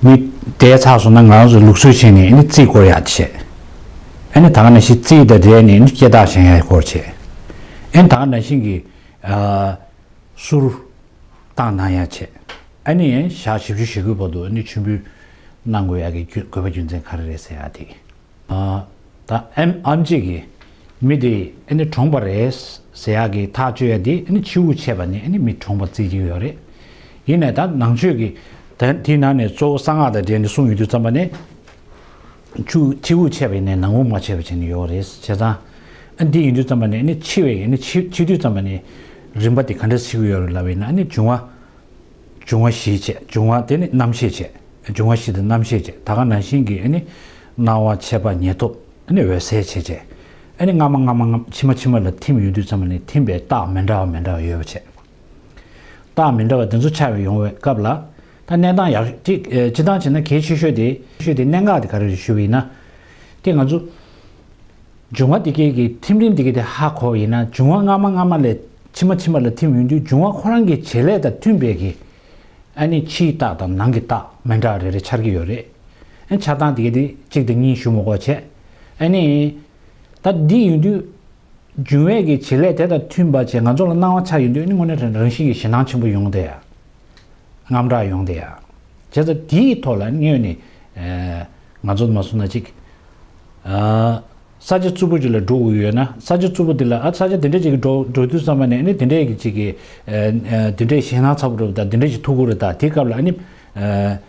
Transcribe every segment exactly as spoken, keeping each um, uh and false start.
མི་དེ་ཚར་སོང་ན་ང་རང་ཚོ་ལུགས་སྲོལ་བྱས་ནས་ཨ་ནི་རྩིས་སྐོར་ཡག་བྱས། ཨ་ནི་ད་ག་ནང་བཞིན་རྩིས་དང་འབྲེལ་ནས་ཨ་ནི་སྐྱེ་རྟགས་བཞེངས་ཡག་སྐོར་བྱས། ཨ་ནི་ད་ག་ནང་བཞིན་གྱི་ཨ་གསུར་བཏང་གནང་ཡག་བྱས། ཨ་ནི་ཞག་བཞི་བཅུ་ཞེ་དགུའི་བར་དུ་ཨ་ནི་མཆོད་འབུལ་གནང་དགོས་ཡག་གི་རྒྱུ་དགོས་པ་རྒྱུ་མཚན་ག་རེ་རེད་ཟེར་ཡག་དེ། ཨ་ད་ཨེམ་ཨམ་ཅིག་གིས་མི་དེ་ཨ་ནི་གྲོངས་པ་རེད་ཟེར་ཡག་གི་ཐག་གཅོད་ཡག་དེ་ཨ་ནི་ཕྱི་དབུགས་ཆད་པ་ནས་ཨ་ནི་མི་གྲོངས་པ་བརྩི་གི་ཡོད་རེད། ཡིན་ནའི་ད་ནང་ཆོས་ཀྱི་ད་དེའི་ནང་ནས་གཙོ་བོ་གསང་སྔགས་དང་འབྲེལ་ནས་གསུངས་ཡོང་དུས་ཙམ་པ་ནས། ཕྱི་ཕྱི་དབུགས་ཆད་པ་ཡིན་ནའི་ནང་དབུགས་མ་ཆད་པ་བྱས་ནས་ཡོད་རེད། བྱས་ཙང་ཨ་འདི་ཡིན་དུས་ཙམ་པ་ནས་ཨ་ནི་འཆི་བའི་ཨ་ནི་འཆི་འཆི་དུས་ཙམ་པ་ནས་རིམ་པ་དེ་ག་འདྲ་འཆི་གི་ཡོད་རེད་ལབ་པ་ཡིན་ན། ཨ་ནི་འབྱུང་བ། འབྱུང་བ་བཞི་བྱས། འབྱུང་བ་དེ་ནི་རྣམ་ཤེས་བྱས། འབྱུང་བ་བཞི་དང་རྣམ་ཤེས་བྱས། ད་ག་ནང་བཞིན་གྱི་ཨ་ནི་སྣང་བ། མཆེད་པ། ཉེར་ཐོབ། ཨ་ནི་འོད་གསལ་བྱས་བྱས། ཨ་ནི་སྔ་མ་སྔ་མ་སྔ་མ་ཕྱི་མ་ཕྱི་མ་ལ་ཐིམ་ཡོང་དུས་ཙམ་པ་ནས་ཐིམ་པའི་རྟགས་མི་འདྲ་བ་མི་འདྲ་བ་ཡོད་པ་བྱས། རྟགས་མི་འདྲ་བ་དེ་ཚོ་ཆགས་ཡོང་བའི་སྐབས་ལ། ད་གནས་སྟངས་ཡག་ཅིག་ཨེ་སྤྱིར་བཏང་བྱས་ན་གལ་ཆེ་ཤོས་དེ་ཆེ་ཤོས་དེ་གནད་འགག་དེ་ག་རེ་རེད་ཞུས་པ་ཡིན་ན། དེ་ང་ཚོ་འབྱུང་བ་དེ་གའི་གི་ཐིམ་རིམ་དེ་གའི་དེ་ཧ་གོ་བ་ཡིན་ན། འབྱུང་བ་སྔ་མ་སྔ་མ་ལས་ཕྱི་མ་ཕྱི་མ་ལ་ཐིམ་ཡོང་དུས་འབྱུང་བ་ཁོ་རང་གི་བྱེད་ལས་དང་མཐུན་པའི་གི་ཨ་ནི་ཕྱིའི་རྟགས་དང་ནང་གི་རྟགས་མི་འདྲ་བ་རེ་རེ་འཆར་གྱི་ཡོད་རེད། ཨ་ནི་འཆར་སྟངས་དེ་གའི་དེ་གཅིག་དང་གཉིས་ཞུ་མི་དགོས་བྱས། ཨ་ནི་ད་འདི་ཡོང་དུས། འབྱུང་བའི་གི་བྱེད་ལས་དེ་དང་མཐུན་པ་བྱས་ང་ཚོ་ལ་སྣང་བ་འཆར་ཡོང་དུས་ནི་དངོས་གནས་དྲང་རང་བཞིན་གྱི་ཞེད་སྣང་ཆེན་པོ་ཡོང་བསྡད་ཡ། དངངས་སྐྲག་ཡོང་བསྡད་ཡ། བྱས་ཙང་དེའི་ཐོག་ལ་དངོས་ནས་ཨེ་ང་ཚོ་མ་སོང་ན་ཅིག་ཨ་ས་ཆ་རྩུབ་པོ་ཅིག་ལ་འགྲོ་དགོས་ཡོད་ན། ས་ཆ་རྩུབ་པོ་དེ་ལ་ཨ་ས་ཆ་དེ་འདྲ་ཅིག་གི་འགྲོ་འགྲོ་དུས་ཙམ་པ་ནས་ནི་དེ་འདྲའི་གི་ཅིག་གི་ཨེ་ཨེ་དེ་འདྲའི་ཞེད་སྣང་ཚ་པོ་འགྲོ་དང་དེ་འདྲ་ཅིག་ཐུག་གི་རེད། ད་དེའི་སྐབས་ལ་ཨ་ནི་ཨེ།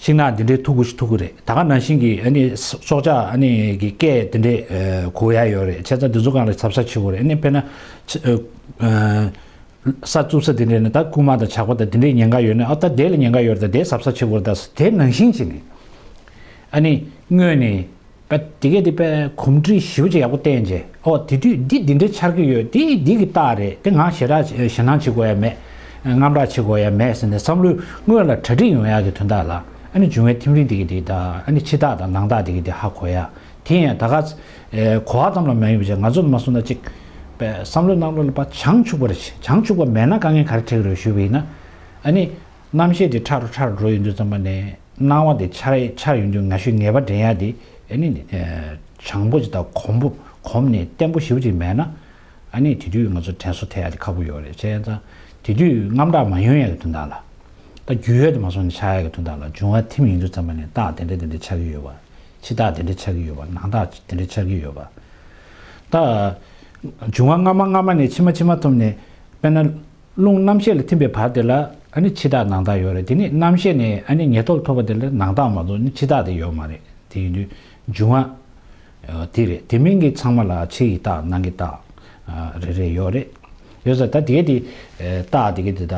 ཤིང་ནགས་འདི་འདྲའི་ཐུག་གི་ཐུག་གི་རེད། ད་ག་ནང་བཞིན་གྱི་ཨ་ནི་སྲོག་ཆགས་ཨ་ནི་གི་སྐད་འདི་འདྲའི་ཨ་གོ་ཡ་ཡོད་རེད། བྱས་ཙང་འདི་ཚོ་སྒང་ལ་གཟབ་གཟབ་བྱེད་དགོས་རེད། ཨ་ནི་དཔེར་ན་ཆ་ཨ་ས་རྩུབ་ས་འདི་འདྲའི་ནི་ད་རྐུན་མ་དང་ཇག་པ་དང་འདི་འདྲའི་ཉེན་ཁ་ཡོད་ན། ཨ་ད་དེ་ལ་ཉེན་ཁ་ཡོད་རེད། ད་དེ་གཟབ་གཟབ་བྱེད་དགོས་རེད། ད་དེ་ནང་བཞིན་བྱས་ནས་ཨ་ནི་དངོས་ནས། པ་དེ་གས་དེ་པའི་གོམས་འདྲིས་ཞེ་པོ་ཅིག་ཡག་པོ་བསྟན་རྗེས། ཨོ་དེ་དུས་འདི་འདི་འདྲ་འཆར་གི་ཡོད། འདི་འདི་གི་རྟགས་རེད། དེ་ང་ཞེ་དྲག་ཞེད་སྣང་བྱེད་དགོས་ཡ་མེད། དངངས་སྐྲག་བྱེད་དགོས་ཡ་མེད་ཟེར་ནས་བསམ་བློའི་སྔོན་ལ་གྲ་སྒྲིག་ཡོང་ཡ་གི་དོན་དག་ལ། ཨ་ནི་འབྱུང་བའི་ཐིམ་རིམ་དེ་གི་དེ་དང་། ཨ་ནི་ཕྱི་རྟགས་དང་ནང་རྟགས་དེ་གི་དེ་ཧ་གོ་ཡ། དེ་ཡང་ད་ག་གོ་བ་ཙམ་ལ་མ་ཡིན་པ་བྱས། ང་ཚོ་མ་སོང་ན་ཅིག་པའི་བསམ་བློའི་ནང་ལོགས་ལ་པ་བྱང་ཆུབ་པ་རེད། བྱང་ཆུབ་པ་མེད་ན་དཀའ་ངལ་ག་རེ་འཕྲད་ཀྱི་རེད་ཞུས་པ་ཡིན་ན། ཨ་ནི། རྣམ་ཤེས་དེ་ཕྲ་རུ་ཕྲ་རུ་འགྲོ་ཡོང་དུས་ཙམ་པ་ནས་སྣང་བ་དེ་འཆར་འཆར་ཡོང་དུས་ང་ཤོད་ངེས་པ་འདྲེན་ཡ་དེ་ཨ་ནི་ཨེ་བྱང་པོ་ཅིག་དང་གོམས་པོ་གོམས་ནས་བརྟན་པོ་ཞེ་པོ་ཅིག་མེད་ན། ཨ་ནི་དེ་དུས་ང་ཚོ་དྲན་གསོ་ཐེབས་ཡ་དེ་ཁག་པོ་ཡོད་རེད། བྱས་ཙང་དེ་དུས་དངངས་སྐྲག་མ་ཡོང་ཡ་གི་དོན་དག་ལ། ད་རྒྱུས་ཡོད་དེ་མ་སོང་ནས་ཆགས་ཡ་གི་དོན་དག་ལ། འབྱུང་བ་ཐིམ་ཡོང་དུས་ཙམ་པ་ནས་རྟགས་དེ་འདྲ་དེ་འདྲ་ཆགས་ཀྱི་ཡོད་པ། ཕྱི་རྟགས་དེ་འདྲ་ཆགས་ཀྱི་ཡོད་པ། ནང་རྟགས་དེ་འདྲ་ཆགས་ཀྱི་ཡོད་པ། ད་འབྱུང་བ་སྔ་མ་སྔ་མ་ནས་ཕྱི་མ་ཕྱི་མ་ཐོབ་ནས། དཔེར་ན། རླུང་རྣམ་ཤེས་ལ་ཐིམ་པའི་བར་དེ་ལ་ཨ་ནི་ཕྱི་རྟགས་ནང་རྟགས་ཡོད་རེད། དེ་ནས་རྣམ་ཤེས་ནས་ཨ་ནི་ཉེར་ཐོབ་ཐོབ་པ་དེ་ལ་ནང་རྟགས་མ་གཏོགས་ནི་ཕྱི་རྟགས་དེ་ཡོད་མ་རེད། དེ་ཡིན་དུས་འབྱུང་བ་དེ་རེད། དེ་མིན་གྱི་ཚང་མ་ལ་ཕྱི་ཡི་རྟགས་ནང་གི་རྟགས་རེ་རེ་ཡོད་རེད། ཡོད་ས་ད་དེ་གའི་དེ་རྟགས་དེ་གའི་དེ་ད་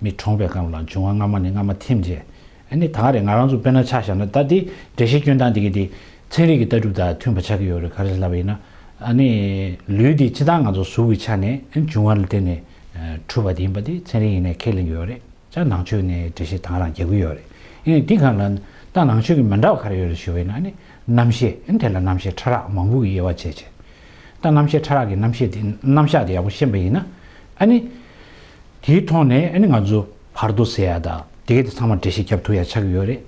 མི་གྲོངས་པའི་སྐབས་ལ་འབྱུང་བ་སྔ་མ་ནས་སྔ་མ་ཐིམ་རྗེས། ཨ་ནི་ད་ག་རེ་ང་རང་ཚོ་དཔེར་ན་ཆ་བཞག་ན། ད་དེ་འགྲེལ་བཤད་སྐྱོན་སྟངས་དེ་གི་དེ་ཚན་རིག་གི་ལྟ་གྲུབ་དང་མཐུན་པ་ཆགས་ཀྱི་ཡོད་རེད། ག་རེ་ལབ་པ་ཡིན་ན། ཨ་ནི་ལུས་དེ་སྤྱིར་བཏང་ང་ཚོ་གཟུགས་ཀྱི་ཆ་ནས་ཨ་ནི་འབྱུང་བ་ལ་བརྟེན་ནས་གྲུབ་པ་དེ་ཡིན་པ་དེ་ཚན་རིག་ཡིན་ནའི་ཁས་ལེན་གྱི་ཡོད་རེད། ཅག་ནང་ཆོས་ནས་འགྲེལ་བཤད་དང་རང་རྒྱག་གི་ཡོད་རེད། ཨ་ནི་དེ་གང་ལ་ད་ནང་ཆོས་ཀྱི་མི་འདྲ་བ་ག་རེ་ཡོད་རེད་ཞུ་བ་ཡིན་ན། ཨ་ནི་རྣམ་ཤེས། ཨ་ནི་དེ་ལ་རྣམ་ཤེས་ཕྲ་རགས་མང་པོ་གི་དབྱེ་བ་འབྱེད་བྱས། ད་རྣམ་ཤེས་ཕྲ་རགས་ཀྱི་རྣམ་ཤེས་དེ་རྣམ་གཞག་དེ་ཡག་པོ་ཤེས་པ་ཡིན་ན། ཨ་ནི། དེའི་ཐོག་ནས་ཨ་ནི་ང་ཚོ་བར་དོ་ཟེར་ཡ་དང་དེ་གའི་དེ་ཚང་མ་འགྲེལ་བཤད་རྒྱབ་ཐུབ་ཡ་ཆགས་ཀྱི་ཡོད་རེད།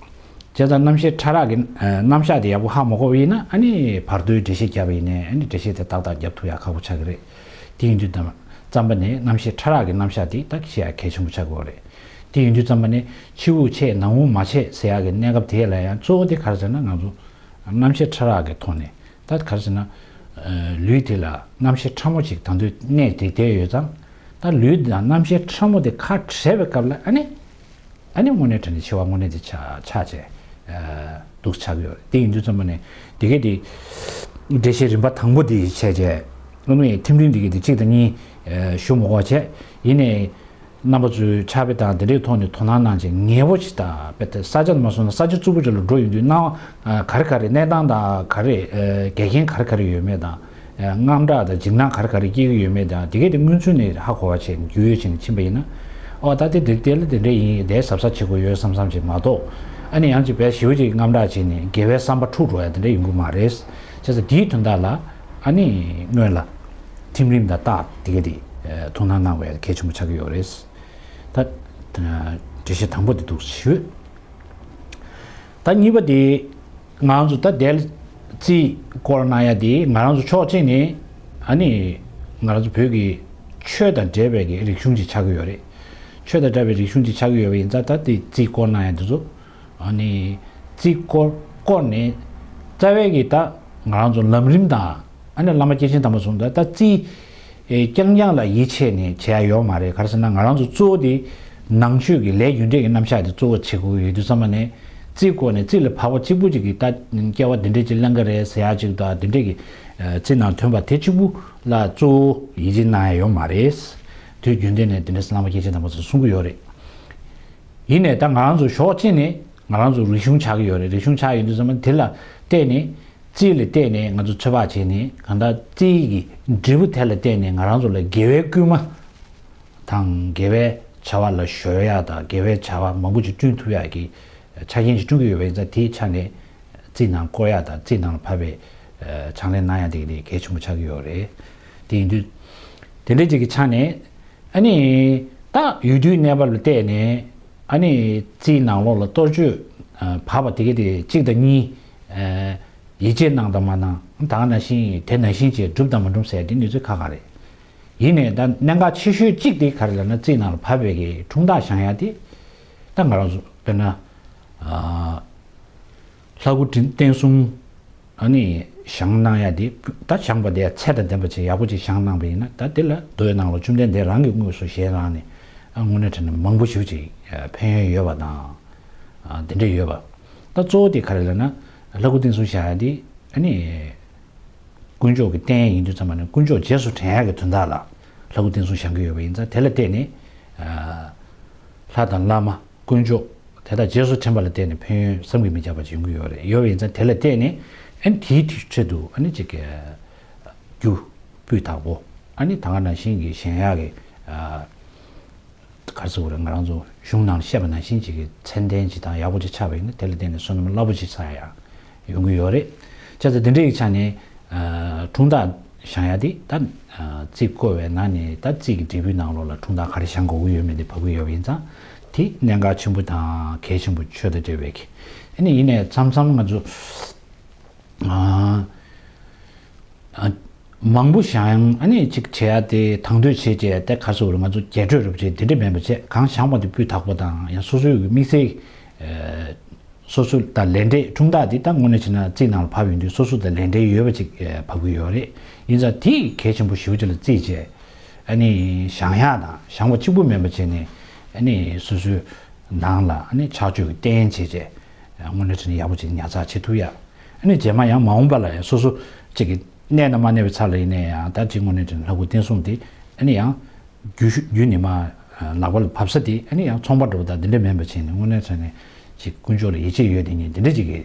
བྱས་ཙང་རྣམ་ཤེས་ཕྲ་རགས་ཀྱི་ཨ་རྣམ་གཞག་དེ་ཡག་པོ་ཧ་མ་གོ་བ་ཡིན་ན། ཨ་ནི་བར་དོའི་འགྲེལ་བཤད་རྒྱབ་པ་ཡིན་ནའི་ཨ་ནི་འགྲེལ་བཤད་དེ་ཏག་ཏག་རྒྱབ་ཐུབ་ཡ་ཁག་པོ་ཆགས་ཀྱི་རེད། དེ་ཡིན་དུས་ཙམ་ཙམ་པ་ནས་རྣམ་ཤེས་ཕྲ་རགས་ཀྱི་རྣམ་གཞག་དེ་ད་ཤེས་ཡ་གལ་ཆེན་པོ་ཆགས་ཀྱི་ཡོད་རེད། དེ་ཡིན་དུས་ཙམ་པ་ནས་ཕྱི་དབུགས་ཆད་ནང་དབུགས་མ་ཆད་ཟེར་ཡ་གི་གནས་སྐབས་དེ་ལ་ཡང་གཙོ་བོ་དེ་ག་རེ་ཟེར་ན། ང་ཚོ་རྣམ་ཤེས་ཕྲ་རགས་ཀྱི་ཐོག་ནས། ད་ག་རེ་ཟེར་ན། ལུས་དེ་ལ་རྣམ་ཤེས་ཕྲ་མོ་ཅིག་ད་དུང་གནས་བསྡད་བསྡད་ཡོད་ཙང་། ད་ལུས་དང་རྣམ་ཤེས་ཕྲ་མོ་དེ་ཁ་བྲལ་བའི་སྐབས་ལ་ཨ་ནི། ཨ་ནི་དངོས་གནས་དྲང་གནས་འཆི་བ་དངོས་གནས་དེ་ཆགས་ཆགས་བྱས་འདུག་ཆགས་ཀྱི་ཡོད་རེད། དེ་ཡིན་དུས་ཙམ་པ་ནས་དེ་གའི་དེ་འགྲེལ་བཤད་རིམ་པ་དང་པོ་དེ་བྱས་བྱས། ཨ་ནི་ཐིམ་རིམ་དེ་གའི་དེ་གཅིག་དང་གཉིས་ཞུ་མ་དགོས་བྱས། ཡིན་ནའི། རྣམ་པ་ཚོས་ཕྱག་དཔེ་དང་དེ་འདྲའི་ཐོག་ནས་དོ་སྣང་གནང་བྱས། ངེས་པོ་ཞིག་དང་། དཔེ་དེ་ས་ཆ་མ་སོང་ན་ས་ཆ་རྩུབ་པོ་ཅིག་ལ་འགྲོ་ཡོང་དུས་སྣང་བ་ག་རེ་ག་རེ། གནས་སྟངས་དང་ག་རེ་འགལ་རྐྱེན་ག་རེ་ག་རེ་ཡོད་མེད་དང་། དངངས་སྐྲག་དང་འཇིགས་སྣང་ག་རེ་ག་རེ་སྐྱེ་གི་ཡོད་མེད་དང་། དེ་གའི་དེ་སྔོན་ཚུད་ནས་ཧ་གོ་བ་བྱས། རྒྱུས་ཡོད་བྱས་ནས་ཕྱིན་པ་ཡིན་ན། ཨོ་ད་དེ་དེ་དེ་ལ་དེ་འདྲ་ཡིན། དེ་གཟབ་གཟབ་བྱེད་དགོས་ཡོད་བསམ་བསམ་བྱས་མ་གཏོགས། ཨ་ནི་ཡང་ཅིག་བས་ཞེ་པོ་ཅིག་དངངས་སྐྲག་བྱས་ནས་དགེ་བའི་བསམ་པ་འཁྲུག་འགྲོ་ཡ་དེ་འདྲ་ཡོང་གི་མ་རེད། བྱས་ཙང་དེའི་དོན་དག་ལ་ཨ་ནི་སྔོན་ལ་ཐིམ་རིམ་དང་རྟགས་དེ་གའི་དེ་དོ་སྣང་གནང་དགོས་ཡ་གལ་ཆེན་པོ་ཆགས་ཀྱི་ཡོད་རེད། ད། འགྲེལ་བཤད་དང་པོ་དེ་འདུག་ཞུས། ད་གཉིས་པ་དེ་ང་རང་ཚོ་ད་དེ་ལ་རྩིས་སྐོར་གནང་ཡ་དེ་ང་རང་ཚོ་ཕྱོགས་གཅིག་ནས་ཨ་ནི་ང་རང་ཚོ་བོད་ཀྱི་ཆོས་དང་འབྲེལ་བའི་གི་རིག་གཞུང་ཅིག་ཆགས་ཀྱི་ཡོད་རེད། ཆོས་དང་འབྲེལ་བའི་རིག་གཞུང་ཅིག་ཆགས་ཀྱི་ཡོད་པ་ཡིན་ཙང་ད་དེ་རྩིས་སྐོར་གནང་ཡ་དེ་ཚོ་ཨ་ནི་རྩིས་སྐོར་སྐོར་ནས་རྩ་བའི་གི་ད་ང་རང་ཚོ་ལམ་རིམ་དང་ཨ་ནི་བླ་མ་སྐྱེས་ཆེན་དམ་པ་གསུམ་ད་ད་རྩིས། ཨེ་རྐྱང་རྐྱང་ལ་ཡིད་ཆེས་ནས་བྱེད་ཡ་ཡོད་མ་རེད། ག་རེ་ཟེར་ན་ང་རང་ཚོ་གཙོ་བོ་དེ་ནང་ཆོས་ཀྱི་ལས་རྒྱུ་འབྲས་ཀྱི་རྣམ་གཞག་དེ་གཙོ་བོ་བྱེད་དགོས་ཀྱི་ཡོད་དུས་ཙམ་པ་ནས་རྩིས་སྐོར་ནས་རྩིས་ལ་བབ་པ་གཅིག་པུ་ཅིག་གིས་ད་སྐྱེ་བ་འདི་འདྲས་ཅིག་ལེན་གི་རེད་ཟེར་ཡ་ཅིག་དང་འདི་འདྲས་ཀྱི་རྩིས་ནང་ཐོན་པ་དེ་གཅིག་པུ་ལ་གཙོ་བོ་ཡིད་ཆེས་གནང་ཡ་ཡོད་མ་རེད། དུས་རྒྱུན་ལྡན་ནས་འདི་འདྲས་བླ་མ་སྐྱེས་ཆེན་དམ་པ་ཚོས་གསུང་གི་ཡོད་རེད། ཡིན་ནས་ད་ང་རང་ཚོ་ཕྱོགས་གཅིག་ནས་ང་རང་ཚོ་རིག་གཞུང་ཆགས་ཀྱི་ཡོད་རེད། རིག་གཞུང་ཆགས་ཡོད་དུས་ཙམ་པ་དེ་ལ་བལྟས་ནས། རྩིས་ལ་བལྟས་ནས་ང་ཚོ་ཚོད་དཔག་བྱས་ནས་གང་ལྟར་རྩིས་ཀྱི་འབྲས་བུ་དེ་ལ་བལྟས་ནས་ང་རང་ཚོ་ལ་དགེ་བའི་བསྐུལ་མ་དང་དགེ་བའི་བྱ་བ་ལ་གཞོལ་ཡ་དང་དགེ་བའི་བྱ་བ་མང་པོ་ཅིག་བསྐྲུན་ཐུབ་ཡ་གི་ཆ་རྐྱེན་ཅིག་བསྐྲུན་གྱི་ཡོད་པ་ཡིན་ཙང་དེའི་ཆ་ནས་རྩིས་ནང་བཀོད་ཡ་དང་རྩིས་ནང་ལ་བབས་པའི་ཕྱག་ལེན་གནང་ཡ་དེ་གི་དེ་གལ་ཆེན་པོ་ཆགས་ཀྱི་ཡོད་རེད། དེ་ཡིན་དུས་དེ་འདྲ་ཅིག་གི་ཆ་ནས། ཨ་ནི། ད་ཡུལ་དུས་གནས་བབ་ལ་བལྟས་ནས། ཨ་ནི། རྩིས་ནང་ལོགས་ལ་གཏོར་བཅོས་ཨ་བབས་པ་དེ་ག་དེ་གཅིག་དང་གཉིས། ཨ་ཡིད་ཆེས་གནང་དང་མ་གནང་། ད་ག་ནང་བཞིན་དེ་ནང་བཞིན་བྱས་འགྲུབ་དང་མ་འགྲུབ་ཟེར་དེ་གནས་ཚུལ་ཁག་ཁག་རེད། ཡིན་ནའི་ད་གནད་འགག་ཆེ་ཤོས་གཅིག་དེ་ག་རེ་ལབ་ན་རྩིས་ནང་ལ་བབས་པའི་གི་འཁྲུངས་རྟགས་བཞེངས་ཡ་དེ། ད་ང་རང་ཚོ་དཔེར་ན། ཨ། ལྷ་སྐུ་བསྟན་གསུམ། ཨ་ནི་བཞེངས་གནང་ཡ་དེ་ད་བཞེངས་པ་དེ་ཚད་དང་ལྡན་པ་ཅིག་ཡག་པོ་ཅིག་བཞེངས་གནང་པ་ཡིན་ན་ད་དེ་ལ་མདོའི་ནང་ལ་བཅོམ་ལྡན་འདས་རང་གི་དངོས་སུ་ཞལ་རང་ནས་ཨ་དངོས་གནས་དྲང་གནས་མང་པོ་ཞེ་པོ་ཅིག་ཕན་ཡོན་ཡོད་པ་དང་། ཨ་དེ་འདྲ་ཡོད་པ། ད་གཙོ་བོ་དེ་ག་རེ་ལབ་ན་ལྷ་སྐུ་བསྟན་གསུམ་བཞེངས་ཡ་དེ་ཨ་ནི་དཀོན་མཆོག་གི་རྟེན་ཡིན་དུས་ཙམ་པ་ནས་དཀོན་མཆོག་རྗེས་སུ་དྲན་ཡ་གི་དོན་དག་ལ་ལྷ་སྐུ་བསྟན་གསུམ་བཞེངས་ཀྱི་ཡོད་པ་ཡིན་ཙང་དེ་ལ་བརྟེན་ནས་ཨ་ལྷ་དང་བླ་མ། དཀོན་མཆོག་དེ་དག་རྗེས་སུ་དྲན་པ་ལ་བརྟེན་ནས་ཕན་ཡོན་བསམ་གྱིས་མི་ཁྱབ་པ་ཅིག་ཡོང་གི་ཡོད་རེད། ཡོད་པ་ཡིན་ཙང་དེ་ལ་བརྟེན་ནས་ཨ་ནི་དེའི་དུས་ཆེད་དུ་ཨ་ནི་ཅིག་གི་རྒྱུ་སྤུས་དག་པོ་ཨ་ནི་ད་ག་ནང་བཞིན་གྱི་གཞན་ཡག་གི་ག་རེ་ཟེར་དགོས་རེད། ང་རང་ཚོ་གཞུང་ནང་བཤད་པ་ནང་བཞིན་ཅིག་གི་མཚན་ལྡན་ཅིག་དང་ཡག་པོ་ཅིག་ཆགས་པ་ཡིན་ན་དེ་ལ་བརྟེན་ནས་བསོད་ནམས་རླབས་པོ་ཆེ་བསགས་ཡ་ཡོང་གི་ཡོད་རེད། བྱས་ཙང་དེ་འདྲ་ཡི་ཆ་ནས། ཨ་འཁྲུངས་རྟགས་བཞེངས་ཡ་དེ་ད་ཨ་རྩིས་བཀོད་པའི་ནང་ནས་ད་རྩིས་ཀྱི་འབྲས་བུའི་ནང་ལོགས་ལ་འཁྲུངས་རྟགས་ག་རེ་བཞེངས་དགོས་ཀྱི་ཡོད་མེད་དེ་བབས་ཀྱི་ཡོད་པ་ཡིན་ཙང་དེ་གནད་འགག་ཆེན་པོ་དང་གལ་ཆེན་པོ་ཆོས་དང་འབྲེལ་བའི་གི་ཨ་ནི་ཡིན་ནའི་མཚམས་མཚམས་ང་ཚོ་ཨ་ཨ་མང་པོ་བཞེངས་ཨ་ནི་ཅིག་བྱེད་ཡ་དེ་དང་དོད་བྱེད་བྱས་དེ་ག་རེ་ཟེར་དགོས་རེད། ང་ཚོ་རྒྱས་སྤྲོས་རུབ་བྱས་དེ་འདྲ་མིན་པ་བྱས་གང་བཞེངས་པ་དེ་སྤུས་དག་པོ་དང་ཡང་སོ་སོའི་གི་དམིགས་བསལ་ཨ། སོ་སོ་དང་ལས་འབྲས་འཁྲུངས་རྟགས་འདི་ད་དངོས་གནས་བྱས་ན་རྩིས་ནང་ལ་བབས་ཡོང་དུས་སོ་སོ་དང་ལས་འབྲས་ཡོད་པ་ཅིག་བབས་ཀྱི་ཡོད་རེད། ཡིན་ཙང་དེ་གལ་ཆེན་པོ་ཞེ་པོ་ཅིག་ལ་བརྩིས་བྱས་ཨ་ནི་བཞེངས་ཡག་དང་བཞེངས་པ་གཅིག་པུ་མིན་པ་བྱས་ནས་ཨ་ནི་སོ་སོའི་ནང་ལ་ཨ་ནི་ཕྱག་མཆོད་ཀྱི་རྟེན་བྱས་བྱས་དངོས་གནས་བྱས་ན་ཡག་པོ་ཅིག་ཉར་ཚགས་བྱེད་ཐུབ་ཡག་ཨ་ནི་རྗེས་མ་ཡང་མ་འོངས་པ་ལ་ཡང་སོ་སོ་ཅིག་གི་གནས་དང་མ་གནས་པའི་ཚབ་ལ་ཡིན་ན་ཡང་ད་ཅིག་དངོས་གནས་བྱས་ན་ལྷ་སྐུ་བསྟན་གསུམ་དེ་ཨ་ནི་ཡང་། རྒྱུ་རྒྱུ་ནི་མ་ལག་པ་ལ་བབས་ས་དེ་ཨ་ནི་ཡང་ཚོང་པ་འགྲོ་བ་དང་འདི་འདྲ་མིན་པ་བྱས་ནས་དངོས་གནས་བྱས་ནས་ཅིག་དཀོན་མཆོག་ལ་ཡིད་ཆེས་ཡོད་དེ་ཉིད་འདི་འདྲ་ཅིག་གི་